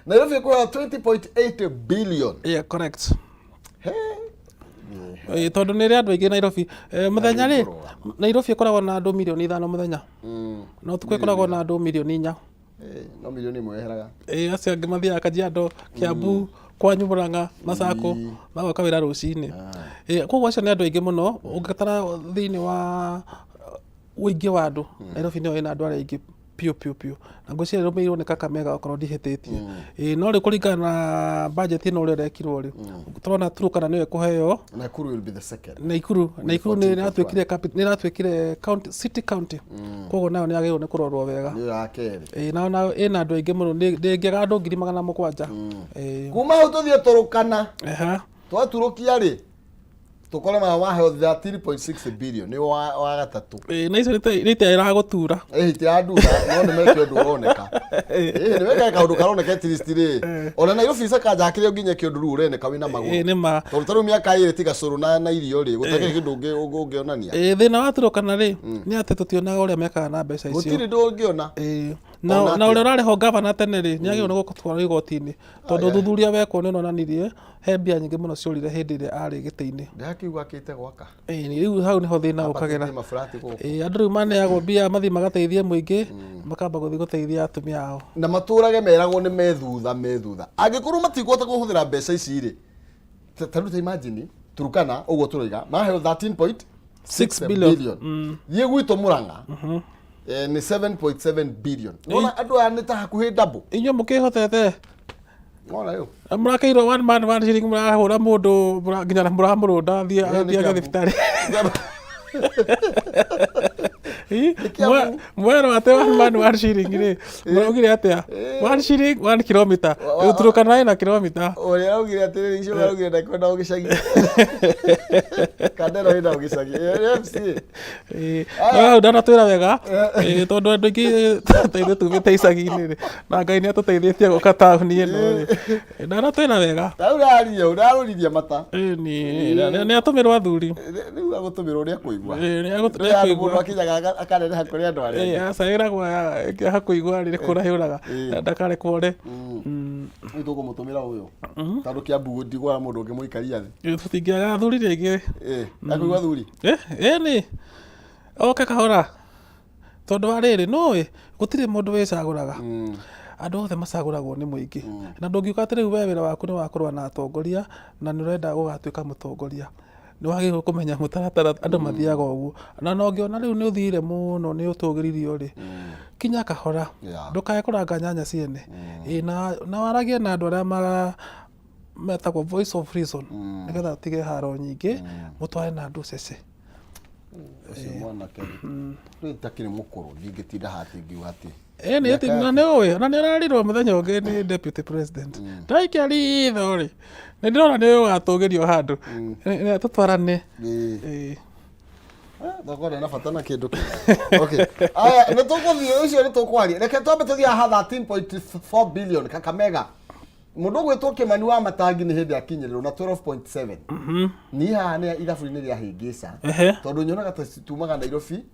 Nairobi ĩkũheo 20.8 billion. Yeah, correct. Ĩĩ, tondũ nĩ ĩrĩ andũ aingĩ Nairobi. Mũthenya rĩ, Nairobi ĩkoragwo na andũ 5 milioni mũthenya, na ũtukũ ĩkoragwo na andũ 4 milioni. No 1 milioni yeheraga. Ĩĩ, acio angĩ mathiaga Kajiado, Kiambu, kwanyu Murang'a, Masako, magoka wĩra rũcinĩ. Ĩĩ, koguo acio nĩ andũ aingĩ mũno. Ũngĩtara thĩinĩ wa ũingĩ wa andũ, Nairobi nĩyo ĩna andũ arĩa aingĩ piũ piũ piũ, na ngwĩciria ĩrũmĩrĩirwo nĩ Kakamega okorwo ndihĩtĩtie. Ĩĩ, no rĩu kũringana na budget ĩno ũrĩa ĩrekirwo rĩ, tũrona Turkana nĩyo ĩkũheo. Nakuru will be the second. Naikuru nĩ ĩratuĩkire nĩ ĩratuĩkire county, city county, koguo nayo nĩ yagĩrĩirwo nĩ kũrorwo wega. Nĩyo ya kerĩ. Ĩĩ, nayo ĩna andũ aingĩ mũno, ndĩngĩaga andũ 700,000. Ĩĩ. Kuma hau tũthiĩ Turukana. Twaturũkia rĩ, tũkore maya maheo 13.6 billion, nĩ wa gatatũ. Ĩĩ, na icio nĩ ita ĩragũtura. Ĩĩ, itirandura, no nĩ meke ũndũ ũroneka. Ĩĩ, nĩ meke kaũndũ karoneka at least rĩ, ona Nairobi Sakaja akĩrĩ o nginya kĩũndũ rĩu ũreneka wĩna magũrũ. Ĩĩ, nĩ ma. Tondũ ta rĩu mĩaka 2 tiga cũrũ na irio rĩ, gũtakĩrĩ kĩndũ ũngĩonania. Ĩĩ, thĩna wa Turukana rĩ, nĩ atĩ tũtionaga ũrĩa mekaga na mbeca icio. Gũtirĩ ndũ ũngĩona. Ĩĩ. Ona Na atĩa. ũrĩa ũrarĩhwo gavana tene rĩ, nĩ agĩrĩirwo nĩ gũtwarwo igoti-inĩ, tondũ ũthuthuria wekwo nĩ ũronanirie he mbia nyingĩ mũno ciũrire hĩndĩ ĩrĩa arĩ gĩtĩ-inĩ. Ndĩrakiuga akĩte gwaka. Ĩĩ, rĩu hau nĩho thĩna ũkagĩra. Ambatĩtie maburati gũkũ. Ĩĩ, andũ rĩu maneagwo mbia mathiĩ magateithie mũingĩ, makamba gũthiĩ gũteithia atumia ao. Na matũrage meragwo nĩ methutha methutha, angĩkorwo matikũhota kũhũthĩra mbeca ici rĩ, ta rĩu ta imagine Turukana ũguo tũroiga maheo 13.6 billion. Billion. Thiĩ gwitũ Murang'a, nĩ 7.7 billion. Nona andũ aya nĩ ta hakuhĩ double. Inyuĩ mũkĩhotete. Nona rĩu. Mũrakeirwo one man one shilling, mũrahũra mũndũ nginya mũramũrũnda athiĩ Nĩ athiage Kiambu. thibitarĩ. Kiambu. Mwerwo atĩ one man one shilling rĩ, mũraugire atĩa? One shilling one kilometer. Rĩu Turukana ĩna kilomita. Ũrĩa araugire atĩrĩrĩ, icio araugire ndakwenda gĩcagi kandero ĩna gĩcagi FC. Ĩĩ, no hau ndanatwĩra wega. Ĩĩ, tondũ andũ aingĩ ta ithuĩ tumĩte icagi-inĩ rĩ, na Ngai nĩ atũteithĩtie gũka taũni ĩno rĩ, ndanatwĩra wega. Rĩu ũraria ũrarũririe mata. Ĩĩ, nĩ atũmĩrwo athuri. Rĩu agũtũmĩrwo ũrĩa kũigua. Ĩĩ, nĩ Nĩ handũ nĩekũigua. mũndũ akinyaga akaneneha kũrĩ andũ arĩa angĩ. Aca, ĩragwo hakũigua rĩ, kũrahĩũraga ndakarekwo ore. Rĩu tũkũmũtũmĩra ũyũ tondũ Kiambu ndigwara mũndũ ũngĩmũikaria thĩ. Tũtingĩaga athuri rĩngĩ. Ĩĩ, akũigua thuri. Ĩ nĩ oke kahora, tondũ wa rĩrĩ, nũĩ gũtirĩ mũndũ wĩcagũraga, andũ othe macagũragwo nĩ mũingĩ, na ndũngiuga atĩ rĩu we wĩra waku nĩ wa kũrũa na atongoria na nĩ ũrenda gũgatuĩka mũtongoria, nĩ wagĩrĩirwo kũmenya mũtaratara andũ mathiaga ũguo, na no ũngĩona rĩu nĩ ũthire mũno, nĩ ũtũgĩririo rĩ, kinya kahora. Ndũkae kũranga nyanya ciene. Ĩ, na waragie na andũ arĩa metagwo voice of reason, nĩgetha ũtige haro nyingĩ, mũtware na andũ cece. Ũcio mwanake rĩ, rĩu takĩrĩ mũkũrũ, ndingĩtinda haha atĩ ngiuga atĩ Ĩ nĩ Mĩaka na nĩ ũĩ na nĩ ũrarirwo mũthenya ũngĩ nĩ deputy president ndaikia ritho rĩ, nĩ ndĩrona nĩ ũgatũgĩrio handũ. Nĩ tũtwarane. Ĩ. Thoko na bata na kĩndũ kĩu. Okay. Aya, nĩ tũgũthiĩ ũcio nĩ tũkwaria. Reke twambe tũthiĩ haha 13.4 billion Kakamega. Mũndũ ũgwĩtwo Kĩmani wa Matangi nĩ hĩndĩ akinyĩrĩrwo na 12.7. Niĩ haha nĩ ithabu-inĩ rĩa hĩngĩca. Tondũ nyonaga ta tumaga Nairobi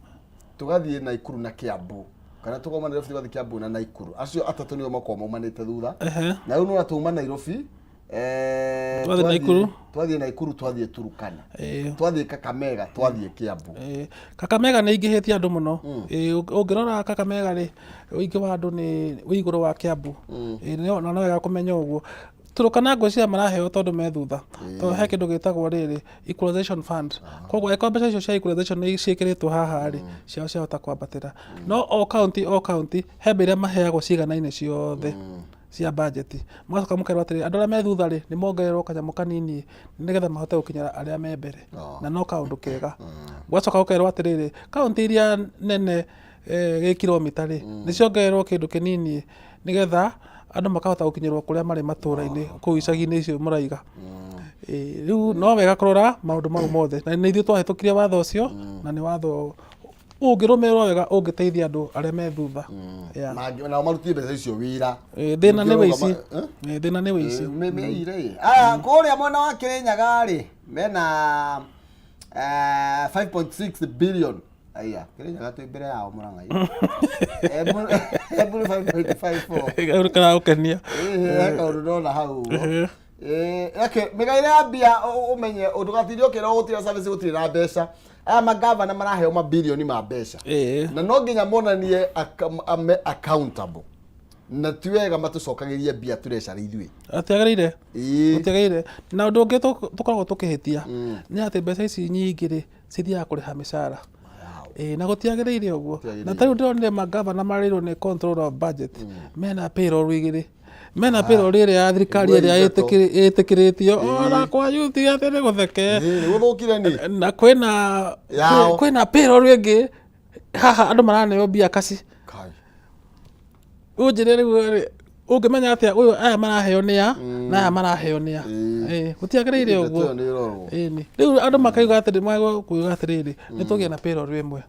tũgathiĩ Naikuru na Kiambu. Kana tũkauma Nairobi tũgathiĩ Kiambu na Naikuru. Acio atatũ nĩo makoragwo maumanĩte thutha. Na rĩu nĩwona twauma Nairobi Twathiĩ Naikuru. Twathiĩ Naikuru, twathiĩ Turukana. Twathiĩ Kakamega, twathiĩ Kiambu. Kakamega nĩ ingĩhĩtie andũ mũno. Ũngĩrora Kakamega rĩ, ũingĩ wa andũ nĩ wĩ igũrũ wa Kiambu. Na no wega kũmenya ũguo. Turukana ngwĩciria maraheo tondũ me thutha. Tondũ he kĩndũ gĩtagwo rĩrĩ equalization fund. Koguo angĩkorwo mbeca icio cia equalization nĩ ciĩkĩrĩtwo haha rĩ, ciao ciahota kwambatĩra. No o county o county he mbia iria maheagwo ciganaine ciothe cia budget. Mũgacoka mũkerwo atĩrĩrĩ, andũ arĩa me thutha rĩ, nĩ mongererwo kanyamũ kanini nĩgetha mahote gũkinyĩra arĩa me mbere. Na no kaũndũ kega. Gũgacoka gũkerwo atĩrĩrĩ, kaũntĩ iria nene gĩ kilomita rĩ, nĩ ciongererwo kĩndũ kĩnini nĩgetha andũ makahota gũkinyĩrwo kũrĩa marĩ matũra-inĩ kũu icagi-inĩ icio mũraiga. Rĩu no wega kũrora maũndũ mau mothe, na nĩ ithuĩ twahĩtũkirie watho ũcio, na nĩ watho ũngĩrũmĩrĩrwo wega ũngĩteithia andũ arĩa me thutha. Yeah. Nao marutie mbeca icio wĩra. Thĩna nĩ wĩici. Thĩna nĩ wĩici. Meire ĩ. Aya, kũrĩa mwena wa Kĩrĩnyaga rĩ, mena 5.6 billion. Aya, Kĩrĩnyaga twĩ mbere yao Mũrang'a. Embu nĩ 5.54. Kaũndũ karagũkenia. He kaũndũ ndona hau ũguo. Okay, mĩgaĩre ya mbia ũmenye ndũgatinde ũkĩrwo gũtirĩ service gũtirĩ na mbeca. Aya magavana maraheo mabilioni ma mbeca. Na no nginya monanie ame accountable. Na ti wega matũcokagĩrie mbia tũrecarĩ ithuĩ. Atiagĩrĩire. Gũtiagĩrĩire. Na ũndũ ũngĩ tũkoragwo tũkĩhĩtia nĩ atĩ mbeca ici nyingĩ rĩ, cithiaga kũrĩha mĩcara. Na gũtiagĩrĩire ũguo. Na ta rĩu ndĩronire magavana marĩirwo nĩ control of budget mena payroll igĩrĩ. Mena payroll ĩrĩa ya thirikari ĩrĩa ĩtĩkĩrĩtio ona kwa youth atĩ nĩ gũtheke. Nĩ gũthũkire nĩ. Na kwĩna payroll ĩngĩ haha andũ maraneo mbia kaci. Ũnjĩre rĩu rĩ, ũngĩmenya atĩa ũyũ aya maraheo nĩ a na aya maraheo nĩ a. Gũtiagĩrĩire ũguo. Ĩni. Rĩu andũ makauga atĩrĩ, magũkuga atĩrĩrĩ, nĩ tũgĩe na payroll ĩmwe.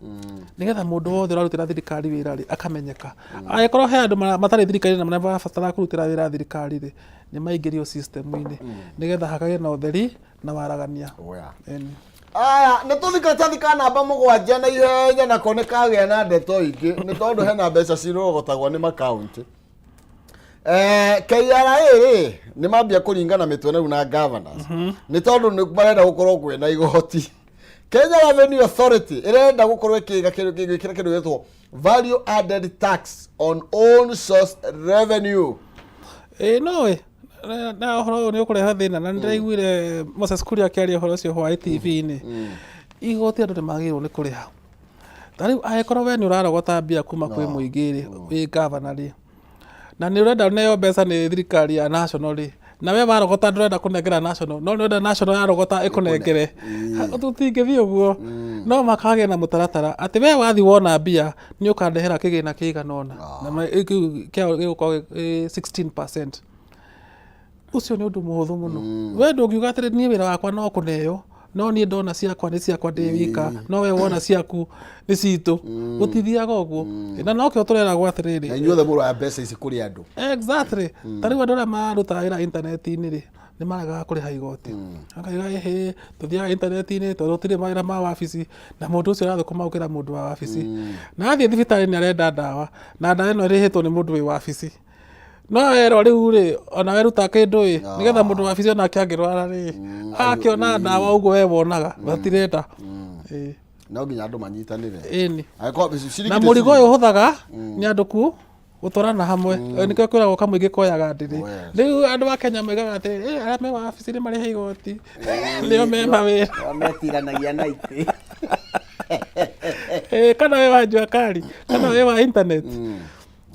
Nĩgetha mũndũ wothe ũrarutĩra thirikari wĩra rĩ, akamenyeka. Angĩkorwo he andũ matarĩ thirikari na marabatara kũrutĩra wĩra thirikari rĩ, nĩ maingĩrio system-inĩ nĩgetha hakagĩe na ũtheri na waragania. Ĩni. Aya, nĩ tũthiĩ karatathi ka namba 7 na ihenya nako nĩ kagĩa na ndeto ingĩ nĩ tondũ hena mbeca cirogotagwo nĩ makaunti. KRA rĩ nĩ mambia kũringana mĩtwe na rĩu na governors nĩ tondũ nĩ marenda gũkorwo kwĩna igoti. Kenya Revenue Authority ĩrenda gũkorwo ĩkĩiga kĩndũ gĩkĩra kĩndũ gĩtwo value added tax on own source revenue. Ĩĩ no ĩ na ũhoro ũyũ nĩ ũkũrehe thĩna na nĩndĩraiguire Moses Kuria akĩaria ũhoro ũcio hwaĩ TV-inĩ. Igoti andũ nĩ magĩrĩirwo nĩ kũrĩha. Ta rĩu angĩkorwo we nĩ ũrarogota mbia kuma kwĩ mũingĩ rĩ, wĩ gavana rĩ, na nĩ ũrenda ũneo mbeca nĩ thirikari ya national rĩ, na we warogota ndũrenda kũnengera national, no nĩ ũrenda national yarogota ĩkũnengere. Tũtingĩthiĩ ũguo. No mũhaka hagĩe na mũtaratara atĩ we wathiĩ wona mbia nĩ ũkandehera kĩgĩna kĩigana ũna. Na kĩu kĩao gĩgũkorwo gĩ 16%. Ũcio nĩ ũndũ mũhũthũ mũno. We ndũngiuga atĩrĩ niĩ wĩra wakwa no kũneo, no niĩ ndona ciakwa nĩ ciakwa ndĩ wika, no we wona ciaku nĩ citũ. Gũtithiaga ũguo. Na nokĩo tũreragwo atĩrĩrĩ. Na inyuothe mũroya mbeca ici kũrĩ andũ. Exactly. Ta rĩu andũ arĩa marutaga wĩra intaneti-inĩ rĩ, nĩ maregaga kũrĩha igoti. Makauga ĩhĩ, tũthiaga intaneti-inĩ tondũ gũtirĩ mawĩra ma wabici, na mũndũ ũcio arathũkũma gũkĩra mũndũ wa wabici. Na athiĩ thibitarĩ nĩ arenda ndawa, na ndawa ĩno ĩrĩhĩtwo nĩ mũndũ wĩ wabici. No werwo rĩu rĩ, ona we ruta kĩndũ ĩ, nĩgetha mũndũ wa wabici onake angĩrwara rĩ, akĩona ndawa ũguo we wonaga, matirenda. Ĩĩ. No nginya andũ manyitanĩre. Ĩni. Angĩkorwo ciringi Na nĩ mũrigo ũyũ ciringi. ũhũthaga nĩ andũ ku gũtwarana hamwe. Nĩkĩo kwĩragwo kamũingĩ koyaga ndĩrĩ. Rĩu andũ a Kenya moigaga atĩ arĩa me wabici nĩ marĩhe igoti. Nĩo me mawĩra. Nĩo metiranagia na itĩ. Kana wĩ wa jua kali, kana wĩ wa internet,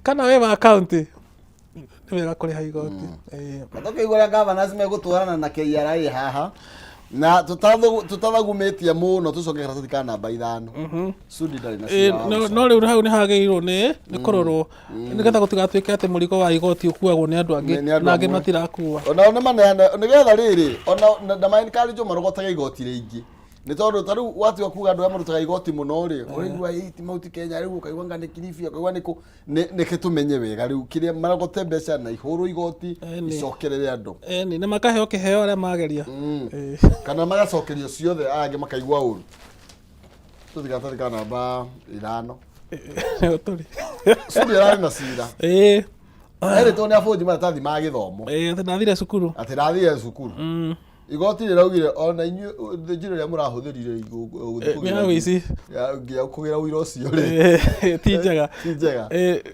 kana wĩ wa county, nĩ wega kũrĩha igoti. Na tũkĩigua ũrĩa governors megũtwarana na KRA haha. Na tũtathagumĩtie mũno, tũcoke karatathi ka namba 5. Sudi ndarĩ na cira wa no gũcoka. No rĩu hau nĩ hagĩrĩirwo nĩ kũrorwo nĩgetha gũtigatuĩke atĩ mũrigo wa igoti ũkuagwo nĩ andũ angĩ Nĩ andũ na angĩ amwe. matirakua. Onao nĩ maneane nĩgetha rĩrĩ ona na ma-encourage marogotage igoti rĩingĩ, nĩ tondũ ta rĩu watua kuga andũ arĩa marutaga igoti mũno rĩ, ũraigua ĩ ti Mount Kenya, rĩu ũkaigua anga nĩ Kilifi, ũkaigua nĩ kũ. Nĩkĩ tũmenye wega rĩu kĩrĩa marogote mbeca na ihũrwo igoti icokerere andũ. Ĩni, na makaheo kĩheo arĩa mageria. Kana magacokerio ciothe, aya angĩ makaigua ũru. Tũthiĩ ka namba 5. Nĩho tũrĩ. Sudi ararĩ na cira. Erĩtwo nĩ abũnji maratathi ma gĩthomo. Ĩĩ, atĩ ndathire cukuru. Atĩ ndathire cukuru. Igoti rĩraugire ona inyuĩ njĩra ĩrĩa mũrahũthĩrire gũthiĩ Nĩ ya ũici. Nginya kũgĩra ũira ũcio rĩ, Ti njega. Ti njega.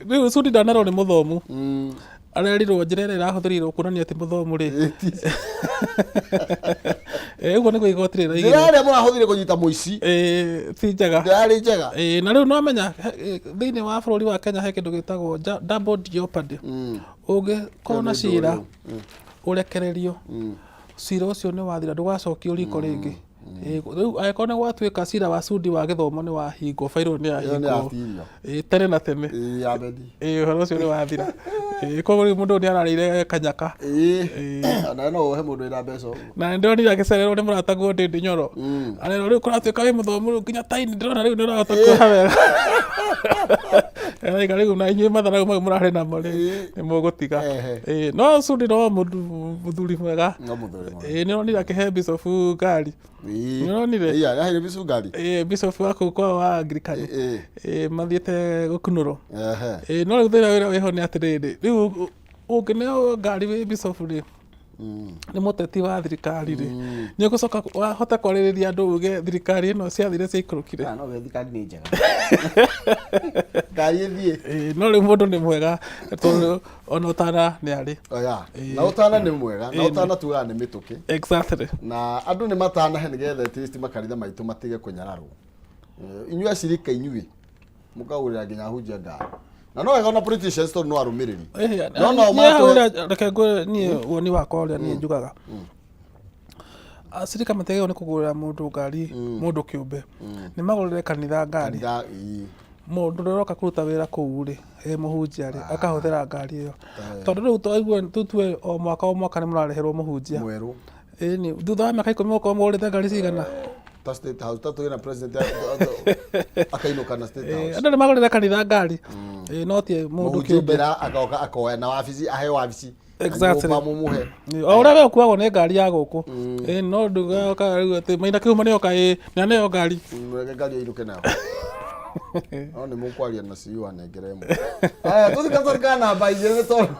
Rĩu Sudi ndanerwo nĩ mũthomu, arerirwo njĩra ĩrĩa ĩrahũthĩrirwo kuonania ti mũthomu rĩ. Ũguo nĩguo igoti Njĩra rĩraigire. Ĩrĩa mũrahũthĩrire kũnyita mũici Ti njega. Ndĩrarĩ njega. Na rĩu no menya thĩinĩ wa bũrũri wa Kenya he kĩndũ gĩtagwo double jeopardy. Ũngĩkorwo na Nĩ ũndũ cira ũyũ. ũrekererio, cira ũcio nĩ wathira, ndũgacokio riko rĩngĩ. Rĩu angĩkorwo nĩ gwatuĩka cira wa Sudi wa gĩthomo nĩ wahingwo, bairũ nĩ Ĩyo nĩ yahingwo. Yatirio. Tene na tene. Ĩĩ, ya bedi. Ũhoro ũcio nĩ wathira. Koguo rĩu mũndũ ũyũ nĩ ararĩire kanyaka. Ona no ũhe mũndũ wĩna mbeca ũguo. Na nĩ ndĩronire agĩcererwo nĩ mũrataguo Ndĩndĩ Nyoro. Arerwo rĩu kũratuĩka wĩ mũthomu, rĩu nginya taini ndĩrona rĩu nĩ ũrahota kuoha wega. Araiga rĩu na inyuĩ matharau mau mũrarĩ namo rĩ, nĩ mũgũtiga. No Sudi no mũndũ mũthuri mwega. No mũthuri mwega. Nĩ ũronire akĩhe Bishop ngari? Nĩ ũronire? Ĩĩ, aheire Bishop ngari. Ĩĩ, Bishop wa kũu kwao wa Anglican. Ĩĩ, mathiĩte gũkunũrwo. Ĩĩ, no rĩu thĩna ũrĩa wĩho nĩ atĩrĩrĩ, rĩu ũngĩneo ngari wĩ bishop rĩ, nĩ mũteti wa thirikari rĩ, nĩ ũgũcoka wahota kwarĩrĩria andũ uge thirikari ĩno ciathire ciaikũrũkire? Ah, no thirikari nĩ njega. Ngari ĩthiĩ. Ĩĩ, no rĩu mũndũ nĩ mwega tondũ ona ũtana nĩ arĩ. Oya, na ũtana nĩ mwega, na ũtana tugaga nĩ mĩtũkĩ. Na andũ nĩ matanahe nĩgetha at least makanitha maitũ matige kũnyararwo. Inyuĩ acirika, inyuĩ mũkagũrĩra nginya ahunjia ngari. Na no wega ona politicians tondũ no arũmĩrĩri. No nao Niĩ matũhe hau reke ngwĩre niĩ woni wakwa ũrĩa niĩ njugaga, acirika matiagĩrĩirwo nĩ kũgũrĩra mũndũ ngari, mũndũ kĩũmbe, nĩ magũrĩre kanitha ngari. Kanitha, ĩĩ. Mũndũ ũrĩa ũroka kũruta wĩra kũu rĩ, ĩ mũhunjia rĩ, akahũthĩra ngari ĩyo, tondũ rĩu twaigua tũtue o mwaka o mwaka nĩ mũrareherwo mũhunjia mwerũ. Ĩni, thutha wa mĩaka 10 mũgũkorwo mũgũrĩte ngari cigana? Ta State House, ta tũgĩ na president akainũka na State House. Andũ nĩ magũrĩre kanitha ngari. Ĩĩ, no ti mũndũ Mũhunjia kĩũmbe. aingĩra agoka akoya na wabici, aheo wabici. Na nyũmba mũmũhe. Ĩĩ, o ũrĩa we ũkuagwo nĩ ngari ya gũkũ. Ĩĩ, no ndũgoka rĩu atĩ Maina Kĩhumo nĩoka, ĩĩ nĩaneo ngari. Reke ngari ainũke nayo. No nĩ mũkwaria na CEO anengere ĩmwe. Aya, tũthiĩ karatathi ka namba 2 nĩ tondũ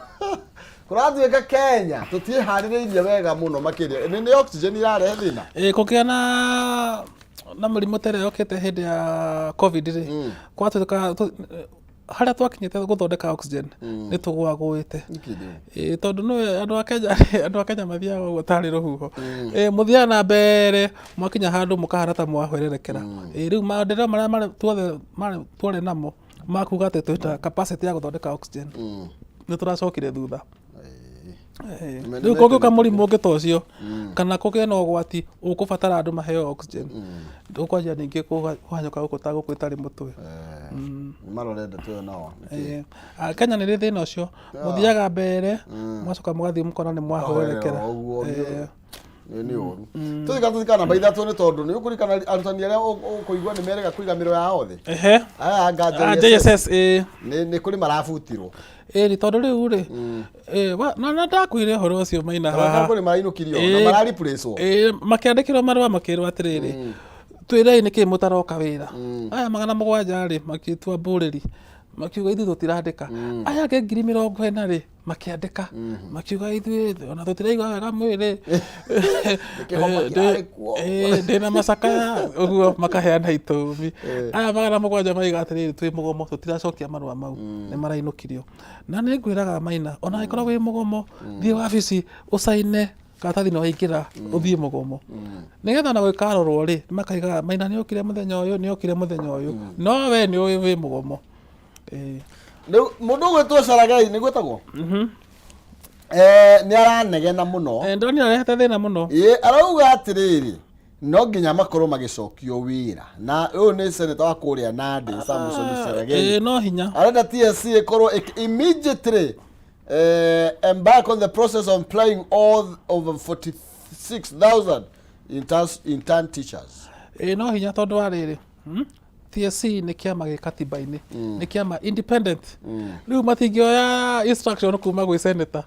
kũratuĩka Kenya tũtiĩharĩrĩirie wega mũno makĩria. Nĩ oxygen irarehe thĩna. Ĩĩ, kũgĩa na mĩrimũ ta ĩrĩa yokĩte hĩndĩ ya COVID rĩ, gwatuĩka harĩa twakinyĩte gũthondeka oxygen nĩ tũgwagũĩte. Nĩkĩ rĩu? Ĩĩ, tondũ nĩwe andũ a Kenya mathiaga ũguo tarĩ rũhuho. Ĩĩ, mũthiaga na mbere, mwakinya handũ mũkahana ta mwahwererekera. Ĩĩ, rĩu maendeleo marĩa marĩ tuothe marĩ twarĩ namo makuga atĩ twĩta capacity ya gũthondeka oxygen nĩ tũracokire thutha. Ĩĩ. Rĩu kũngĩũka mũrimũ ũngĩ ta ũcio kana kũgĩe na ũgwati ũkũbatara andũ maheo oxygen, ũkwanjia ningĩ kũhanyũka gũkũ ta gũkũ ĩtarĩ mũtwe. Marore ndeto ĩyo nao. Ĩĩ. Ah, Kenya nĩ rĩ thĩna ũcio, mũthiaga mbere, mũgacoka mũgathiĩ mũkona nĩ mwahwererekera. Ũguo nĩ ũru. Tũthiĩ namba 3 nĩ tondũ nĩ ũkũririkana arutani arĩa ũkũigua nĩ merega kũiga mĩro yao thĩ. Aya anga Ah, JSS, ĩĩ. Nĩ kũrĩ marabutirwo. Ĩĩ, nĩ tondũ rĩu rĩ, na ndakwĩre ũhoro ũcio Maina Kana haha. kũrĩ marainũkirio na marareplacewo. Ĩĩ, makĩandĩkĩrwo marũa makĩrwo atĩrĩrĩ, twĩrei nĩkĩ mũtaroka wĩra. Aya 700 rĩ, makĩtua mbũrĩri, makiuga ithuĩ tũtirandĩka. Aya angĩ 40,000 rĩ, makĩandĩka makiuga ithuĩ ona tũtiraigua wega mwĩrĩ. Kĩhoma kĩrarĩ kuo. Ĩĩ, ndĩna macakaya ũguo, makaheana itũmi. Aya 700 maiga atĩrĩrĩ, twĩ mũgomo, tũtiracokia marũa mau, nĩ marainũkirio. Na nĩ ngwĩraga Maina, ona angĩkorwo wĩ mũgomo, thiĩ wabici ũcaine karatathi nĩ waingĩra, ũthiĩ mũgomo, nĩgetha ona gwĩkarorwo rĩ, makaigaga Maina nĩ okire mũthenya ũyũ, nĩ okire mũthenya ũyũ, no we nĩ ũĩ wĩ mũgomo. Ĩĩ. Rĩu mũndũ ũgwĩtwo Saragai nĩ gwĩtagwo? Nĩ aranegena mũno. Ndonire arehete thĩna mũno. Ĩ, arauga atĩrĩrĩ, no nginya makorwo magĩcokio wĩra, na ũyũ nĩ senator wa kũrĩa Nandi, Samson Cherargei. No hinya. Arenda TSC ĩkorwo immediately embark on the process of employing all over 46,000 intern teachers. No hinya tondũ wa rĩrĩ, TSC nĩ kĩama gĩ katiba-inĩ, nĩ kĩama independent. Rĩu matingĩoya instruction kuma gwĩ senator,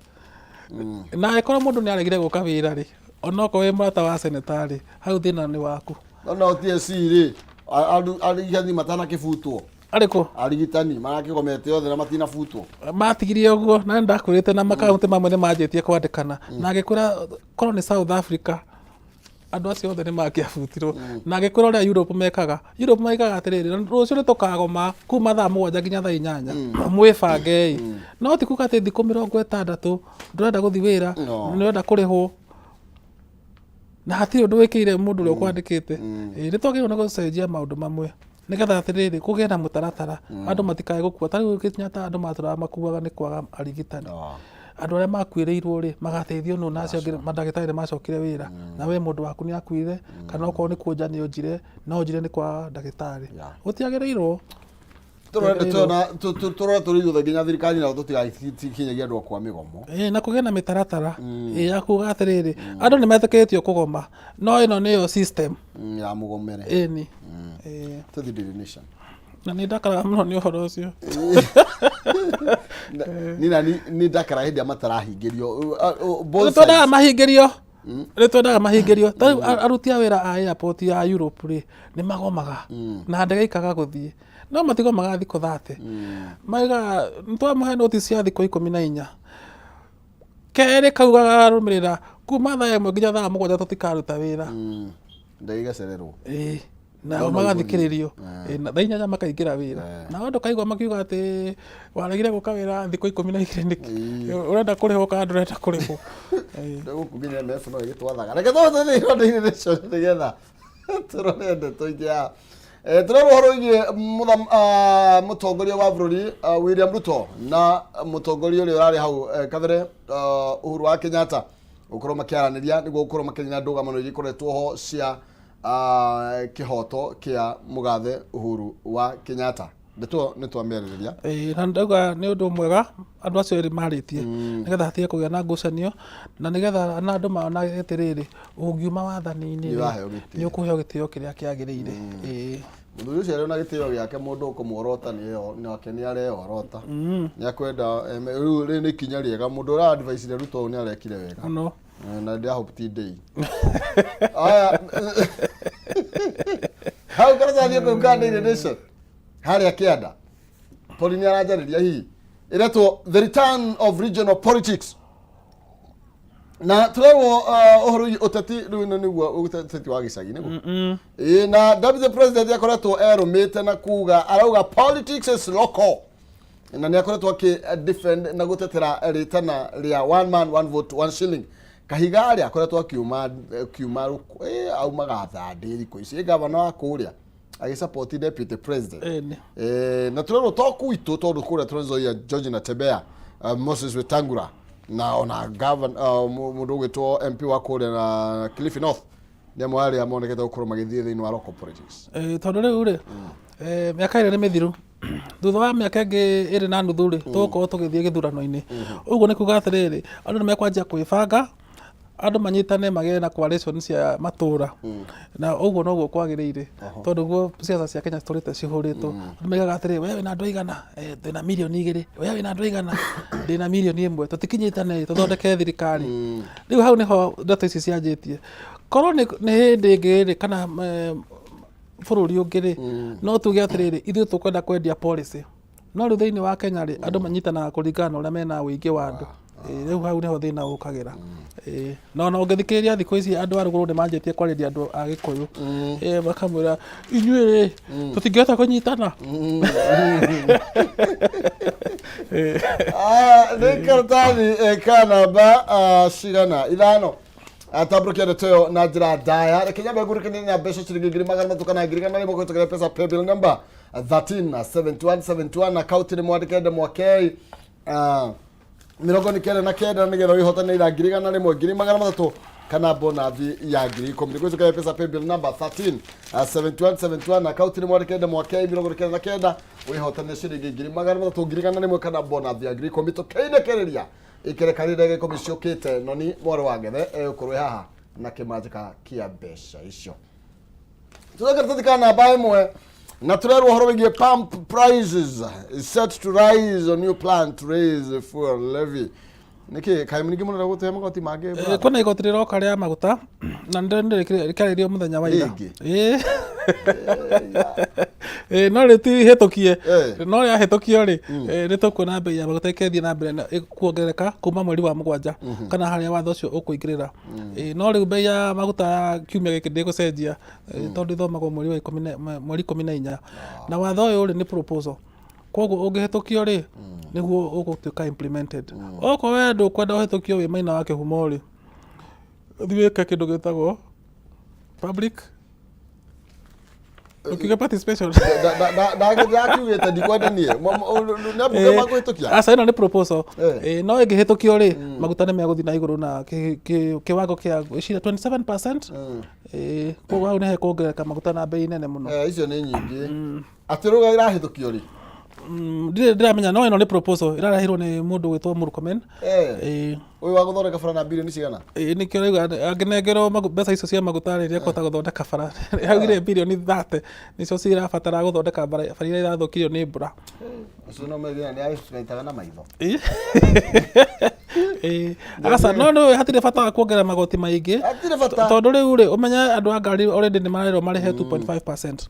na angĩkorwo mũndũ nĩ aregire gũka wĩra rĩ, onokorwo wĩ mũrata wa senator rĩ, hau thĩna nĩ waku. No TSC rĩ, arigitani matanakĩbutwo? Arĩkũ? Arigitani marakĩgomete othe na matinabutwo. Matigirie ũguo, na nĩndakwĩrĩte na makaunti mamwe nĩ manjĩtie kwandĩkana, na ngĩkwĩra korwo nĩ South Africa, andũ acio othe nĩ mangĩabutirwo, na ngĩkwĩra ũrĩa Europe mekaga. Europe mekaga atĩrĩrĩ, rũciũ nĩ tũkagoma kuma thaa 7 nginya thaa 8, mwĩbangei. No ti kuga atĩ thikũ 60 ndũrenda gũthiĩ wĩra. No. Nĩ ũrenda kũrĩhwo na hatirĩ ũndũ wĩkĩire mũndũ ũrĩa ũkwandĩkĩte. Ĩ, nĩ twagĩrĩirwo nĩ gũcenjia maũndũ mamwe nĩgetha atĩrĩrĩ, kũgĩe na mũtaratara, andũ matikae gũkua. Ta rĩu Kenyatta, andũ matũraga makuaga nĩ kwaga arigitani. Andũ arĩa makuĩrĩirwo rĩ, magateithio nũ? Na acio angĩ mandagĩtarĩ nĩ macokire wĩra, na we mũndũ waku nĩ akuire, kana okorwo nĩ kuonja nĩ onjire, no onjire nĩ kwaga ndagĩtarĩ. Gũtiagĩrĩirwo. Tũrore tũrore tũrĩ ithuothe nginya thirikari nao tũtigakinyagia andũ akwa mĩgomo. Ĩ, na kũgĩe na mĩtaratara, ĩ, ya kuga atĩrĩrĩ, andũ nĩ metĩkĩrĩtio kũgoma, no ĩno nĩyo system ya mũgomere. Ĩni. Ĩ. Tũthiĩ Daily Nation. Na nĩ ndakaraga mũno nĩ ũhoro ũcio. Ni na ni ndakara hĩndĩ ĩrĩa matarahingĩrio both Nĩ twendaga sides. mahingĩrio, nĩ twendaga mahingĩrio. Ta rĩu aruti a wĩra a airport ya Europe rĩ, nĩ magomaga na ndege ikaga gũthiĩ, no matigomaga thikũ 30. Maigaga nĩ twamũhe notice ya thikũ 14, kerĩ kau gakarũmĩrĩra kuma thaa 1 nginya thaa 7 tũtikaruta wĩra. Ndege igacererwo. Ĩĩ, nao No, no magathikĩrĩrio. Ĩĩ, na thaa 8 makaingĩra wĩra. Nao ndũkaigua makiuga atĩ waregire gũka wĩra thikũ 12 nĩkĩ, ũrenda kũrĩhwo kana ndũrenda kũrĩhwo. Ĩĩ. Gũkũ nginya MF no ĩgĩtwathaga. Reke tũthiĩ thĩinĩ wa Daily Nation nĩgetha tũrore ndeto ingĩ ya tũrore ũhoro wĩgiĩ mũtongoria wa bũrũri William Ruto na mũtongoria ũrĩa ũrarĩ hau kabere, Uhuru wa Kenyatta, gũkorwo makĩaranĩria nĩguo gũkorwo makĩnina ndũgamano iria ikoretwo ho cia kĩhoto kĩa mũgathe Uhuru wa Kenyatta. Ndeto nĩ twamĩarĩrĩria. Ĩĩ, na ndauga nĩ ũndũ mwega andũ acio erĩ marĩtie nĩgetha hatige kũgĩa na ngucanio, na nĩgetha na andũ monage atĩrĩrĩ, ũngiuma wathani-inĩ Nĩ ũraheo gĩtĩo. Nĩ ũkũheo gĩtĩo kĩrĩa kĩagĩrĩire. Ĩĩ. Mũthuri ũcio arĩ na gĩtĩo gĩake, mũndũ ũkũmuorota nĩ nake nĩ areorota, nĩ akwenda rĩu rĩrĩ nĩ ikinya rĩega. Mũndũ ũrĩa advice Ruto ũũ nĩ arekire wega mũno. Na ndĩrahope ti ndĩi aya hau karatathi kau ka Daily Nation harĩa kĩanda Poli nĩ aranjarĩria, hihi ĩretwo "The Return of Regional Politics", na tũrerwo ũhoro wĩgiĩ ũteti. Rĩu ĩno nĩguo ũteti wa gĩcagi nĩguo. Ĩĩ, na deputy president akoretwo erũmĩte na kuga, arauga politics is local, na nĩ akoretwo akĩ defend na gũtetera rĩtana rĩa one man, one vote, one shilling. Kahiga arĩa akoretwo akiuma kiuma aumaga thandĩ thikũ ici, ĩ gavana wa kũrĩa agĩsupport deputy president. Ĩni. Na tũrerwo to gwitũ, tondũ kũrĩa Trans Nzoia, George Natembeya, Moses Wetangula na ona mũndũ ũgwĩtwo MP wa kũrĩa na Kilifi North nĩ amwe arĩa monekete gũkorwo magĩthiĩ thĩinĩ wa local politics. Ĩĩ, tondũ rĩu rĩ, mĩaka 2 nĩ mĩthiru, thutha wa mĩaka ĩngĩ 2.5 rĩ, tũgũkorwo tũgĩthiĩ gĩthurano-inĩ. Ũguo nĩ kuga atĩrĩrĩ, andũ nĩ mekwanjia kwĩbanga, andũ manyitane, magĩe na coalition cia matũra, na ũguo noguo kwagĩrĩire, tondũ guo ciaca cia Kenya citũrĩte cihũrĩtwo. Andũ maigaga atĩrĩ, we wĩna andũ aigana? Twĩna mirioni 2. We wĩna andũ aigana? Ndĩna mirioni 1. Tũtikinyĩtane tũthondeke thirikari. Rĩu hau nĩho ndeto ici cianjĩtie. Korwo nĩ hĩndĩ ĩngĩ rĩ, kana bũrũri ũngĩ rĩ, no tuge atĩrĩrĩ, ithuĩ tũkwenda kwendia policy. No rĩu thĩinĩ wa Kenya rĩ, andũ manyitanaga kũringana na ũrĩa mena ũingĩ wa andũ. Ĩĩ, rĩu hau nĩho thĩna ũkagĩra. Ĩĩ, na ona ũngĩthikĩrĩria thikũ ici, andũ a rũgũrũ nĩ manjĩtie kwarĩria andũ a Gĩkũyũ. Ĩĩ, makamwĩra inyuĩ rĩ, tũtingĩhota kũnyitana. Aya nĩ karatathi ka namba cigana? Ithano. Tambũrũkia ndeto ĩyo na njĩra ndaya. Reke nyambe ngũrĩkanie na mbeca ciringi 300,000 kana 100,100 kũhĩtũkĩra M-Pesa paybill number 13 71 71, akaunti nĩ mwandĩke ndemwa K. 99 nĩgetha wĩhotanĩra 100,000, 300,000 kana bonathi ya 10,000. Nĩ kũhĩtũkĩra M-Pesa paybill number 13 71 71, akaunti nĩ mwandĩke ndemwa K 99, wĩhotanĩre ciringi 300,000, 100,000 kana bonathi ya 10,000. Tũkĩinĩkĩrĩria ikereka rĩ ndagĩka 10 ciũkĩte, noni mwarĩ wa ngethe egũkorwo ĩ haha na kĩmanjĩka kĩa mbeca icio. Tũcoke tũthika namba ĩmwe na tũrerwo ũhoro wĩgiĩ pump prices is set to rise on new plan to raise fuel levy. Nĩkĩ kaĩ ningĩ mũrenda gũtũhe magoti mangĩ, brother? Kwĩna igoti rĩroka rĩa maguta na nĩrĩkĩarĩrio mũthenya wa ira. Rĩngĩ? Ĩĩ. Ĩĩ, no rĩtihĩtũkie. No rĩahĩtũkio rĩ, nĩ tũkuona mbei ya maguta ĩkĩthiĩ na mbere na kuongerereka kuma mweri wa mũgwanja kana harĩa watho ũcio ũkũingĩrĩra. Ĩĩ, no rĩu mbei ya maguta ya kiumia gĩkĩ ndĩgũcenjia, tondũ ĩthomagwo mweri wa ikũmi na mweri 14, na watho ũyũ rĩ nĩ proposal, koguo ũngĩhĩtũkio rĩ nĩguo ũgũtuĩka implemented. Okorwo we ndũkwenda ũhĩtũkio wĩ maina wa kĩhumo rĩ, ũthiĩ wĩke kĩndũ gĩtagwo public ũkiuga participation. Ndakiugĩte ndikwenda niĩ nĩ ambunge makũhĩtũkia. Aca, ĩno nĩ proposal. No ĩngĩhĩtũkio rĩ, maguta nĩ megũthiĩ na igũrũ na kĩwango kĩa ngwĩciria 27%. Koguo hau nĩ hekuongerereka maguta na bei nene mũno. Icio nĩ nyingĩ atĩ rũga irahĩtũkio rĩ. Ndirĩ ndĩramenya, no ĩno nĩ proposal ĩrarehirwo nĩ mũndũ gwĩtwo Murkomen. Ũyũ wa gũthondeka bara na birioni cigana? Ĩĩ, nĩkĩo rĩu angĩnengerwo mbeca icio cia maguta rĩ, nĩekũhota gũthondeka bara. Augire birioni 30 nĩcio cirabatara gũthondeka bara iria irathũkirio nĩ mbura. Ũcio no methia nĩ agĩcikaitaga na maitho. Ĩĩ. Aca, no nĩ hatirĩ bata wa kuongerera magoti maingĩ. Hatirĩ bata. Tondũ rĩu rĩ, ũmenye andũ a ngari already nĩ marerwo marĩhe 2.5%.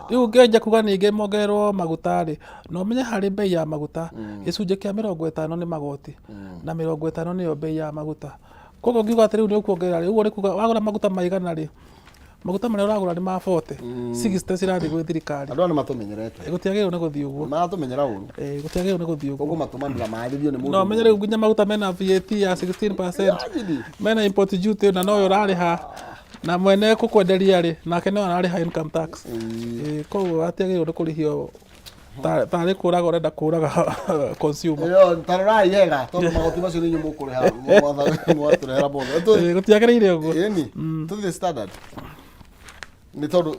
Rĩu ũngĩanjia kuga ningĩ mongererwo maguta rĩ, na ũmenye harĩ mbei ya maguta gĩcunjĩ kĩa 50 nĩ magoti na 50 nĩyo mbei ya maguta. Koguo ũngiuga atĩ rĩu nĩ ũkuongerera rĩ, ũguo nĩ kuga wagũra maguta maigana rĩ, maguta marĩa ũragũra nĩ ma 40, 60 cirathiĩ gwĩ thirikari. Andũ aya nĩ matũmenyerete. Gũtiagĩrĩirwo nĩ gũthiĩ ũguo. Maratũmenyera ũru. Gũtiagĩrĩirwo nĩ gũthiĩ ũguo. Koguo matũmanĩra marĩrio nĩ mũndũ. No ũmenye rĩu nginya maguta mena VAT ya 16%, Imagine. mena import duty, na nowe ũrarĩha, na mwene kũkwenderia rĩ, nake no ararĩha income tax. Koguo hatiagĩrĩirwo nĩ kũrĩhio tarĩ kũraga ũrenda kũraga consumer. Ĩyo tarorai wega tondũ magoti macio nĩ inyuĩ mũkũrĩha mwatũrehera mothe. Gũtiagĩrĩire ũguo. Ĩni tũthiĩ Standard nĩ tondũ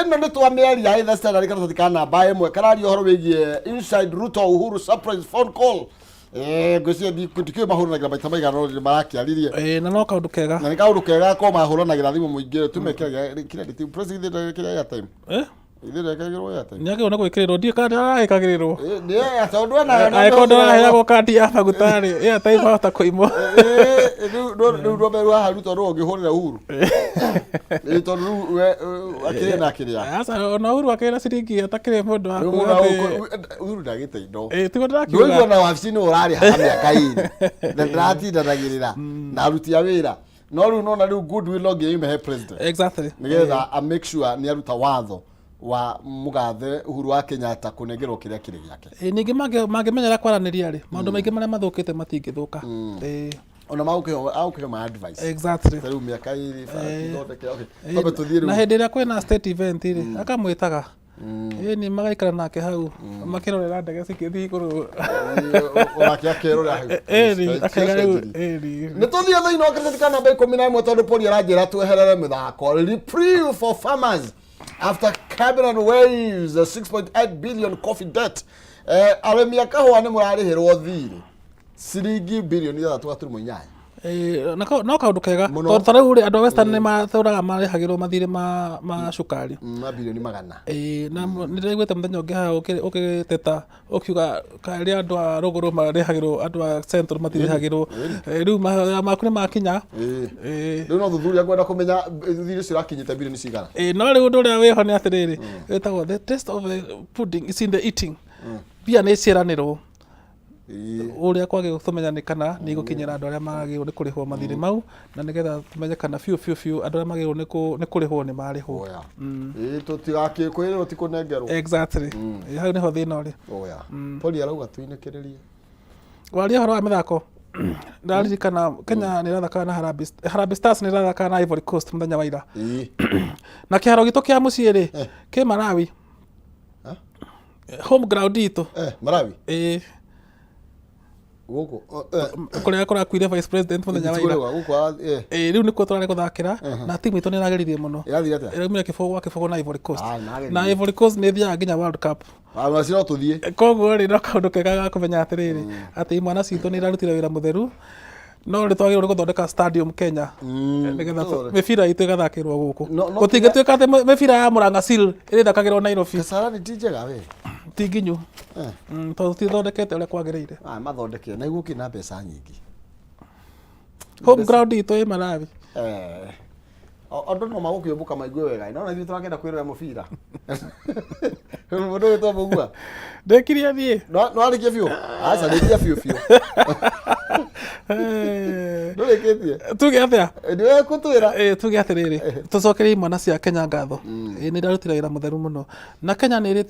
ĩno nĩ twamĩaria ĩ The Standard karatathi ka namba ĩmwe kararia ũhoro wĩgiĩ inside Ruto Uhuru surprise phone call. Ngwĩciria ndikĩũĩ mahũranagĩra maita maigana no nĩ marakĩaririe. Ĩĩ, na no kaũndũ kega. Na nĩ kaũndũ kega ko mahũranagĩra thimũ mũingĩ tũmekĩragia credit president ndekĩraga airtime. Eh? Ithuĩ ndekagĩrwo airtime. Nĩ agĩrĩirwo nĩ gwĩkĩrĩrwo, ndiũĩ kana nĩaragĩkagĩrĩrwo. Nĩ tondũ ena Angĩkorwo ndũraheagwo kandi ya maguta rĩ, airtime wahota kũimwo. Rĩu rĩu rũmbe rwa haha Ruto nũ ũngĩhũrĩra Uhuru? Ĩĩ, tondũ rĩu we akĩrĩ na kĩrĩa. Aca, ona Uhuru akĩrĩ na ciringi atakĩrĩ mũndũ wa Rĩu kuga mũndũ atĩ Uhuru ndagĩte indo. Ĩĩ, tiguo ndĩrakiuga. Ndũigua na wabici-inĩ ũrarĩhaga mĩaka ĩrĩ na ndĩratindanagĩrĩra na aruti a wĩra, no rĩu nona rĩu goodwill no nginya yume he president nĩgetha a make sure nĩ aruta watho wa mũgathe Uhuru wa Kenyatta kũnengerwo kĩrĩa kĩrĩ gĩake. Ĩĩ, ningĩ mangĩmenyera kwaranĩria rĩ, maũndũ maingĩ marĩa mathũkĩte matingĩthũka. Ĩĩ. Ona magũkĩhe ma advice. Ta rĩu mĩaka ĩrĩ bara tũthondeke, okay. Twambe tũthiĩ Na rĩu. Hĩndĩ ĩrĩa kwĩna state event rĩ, akamwĩtaga, ĩni magaikara nake hau makĩrorera ndege cikĩthiĩ igũrũ. Onake akerora hau. Ĩni akaiga rĩu ĩni. Nĩ tũthiĩ thĩinĩ wa karatathi ka namba 11 tondũ pori aranjĩra tweherere mĩthako. Reprieve for farmers after cabinet waives 6.8 billion coffee debt. Arĩmi a kahũa nĩ mũrarĩhĩrwo thirĩ ciringi birioni 6.8. Ĩĩ, no kaũndũ kega. Mũno. Tondũ ta rĩu rĩ, andũ a Western nĩ matũraga marĩhagĩrwo mathirĩ ma cukari. Ma birioni magana. Ĩĩ, na nĩ ndĩraiguĩte mũthenya ũngĩ haha ũgĩteta ũkiuga karĩ andũ a rũgũrũ marĩhagĩrwo, andũ a Central matirĩhagĩrwo. Rĩu mahoya maku nĩ makinya. Ĩĩ. Rĩu no thuthuria ngwenda kũmenya thirĩ ũcio ũrakinyĩte birioni cigana. Ĩĩ, no rĩu ũndũ ũrĩa wĩho nĩ atĩrĩrĩ, wĩtagwo the taste of the pudding is in the eating. Mbia nĩ ciĩranĩrwo, ũrĩa kwagĩrĩirwo tũmenya nĩ kana nĩ igũkinyĩra andũ arĩa magĩrĩirwo nĩ kũrĩhwo mathirĩ mau, na nĩgetha tũmenye kana biũ biũ biũ andũ arĩa magĩrĩirwo nĩ kũrĩhwo nĩ marĩhwo. Oya. Ĩĩ, tũtigakĩkwĩrĩrwo ti kũnengerwo. Exactly. Ĩĩ, hau nĩho thĩna ũrĩ. Oya. Poli arauga tũinĩkĩrĩrie. Waria ũhoro wa mĩthako, ndaririkana Kenya nĩ ĩrathakaga na Harambee Stars nĩ ĩrathakaga na Ivory Coast mũthenya wa ira, na kĩharo gitũ kĩa mũciĩ rĩ kĩ Malawi, home ground itũ. Malawi? Ĩĩ. Gũkũ Kũrĩa kũrakuire vice president mũthenya wa ira. Gũkũ Ĩĩ, rĩu nĩkuo tũrarĩ gũthakĩra, na timu itũ nĩ ĩrageririe mũno. Ĩrathire atĩa? Ĩraumire kĩbũgũ gwa kĩbũgũ na Ivory Coast. Ah, nĩmageririe. Na Ivory Coast nĩ ĩthiaga nginya World Cup. Acio no tũthiĩ. Koguo rĩ, no kaũndũ kega ga kũmenya atĩrĩrĩ, atĩ imwana citũ nĩ irarutire wĩra mũtheru, no rĩ twagĩrĩirwo nĩ gũthondeka stadium Kenya nĩgetha Tũthondeke. mĩbira itũ ĩgathakĩrwo gũkũ. No Gũtingĩtuĩka atĩ mĩbira ya Murang'a Seal ĩrĩthakagĩrwo Nairobi. Kasarani ti njega we. Ti nginyu. Tondũ tithondekete ũrĩa kwagĩrĩire. Ah, mathondeke na igũkĩ na mbeca nyingĩ. Home ground itũ ĩ Malawi. Andũ no magũkĩũmbũka maigue wega, no na ithuĩ tũrakĩenda kwĩrora mũbira. Mũndũ wĩtwo Mũgua. Ndĩkirie niĩ. No warĩkia biũ? Aca, rĩkia biũ biũ. Ndũrĩkĩtie? Tuge atĩa? Nĩwe kũtwĩra. Tuge atĩrĩrĩ, tũcokerie imwana cia Kenya ngatho. Nĩ irarutire wĩra mũtheru mũno, na Kenya nĩ ĩrĩ.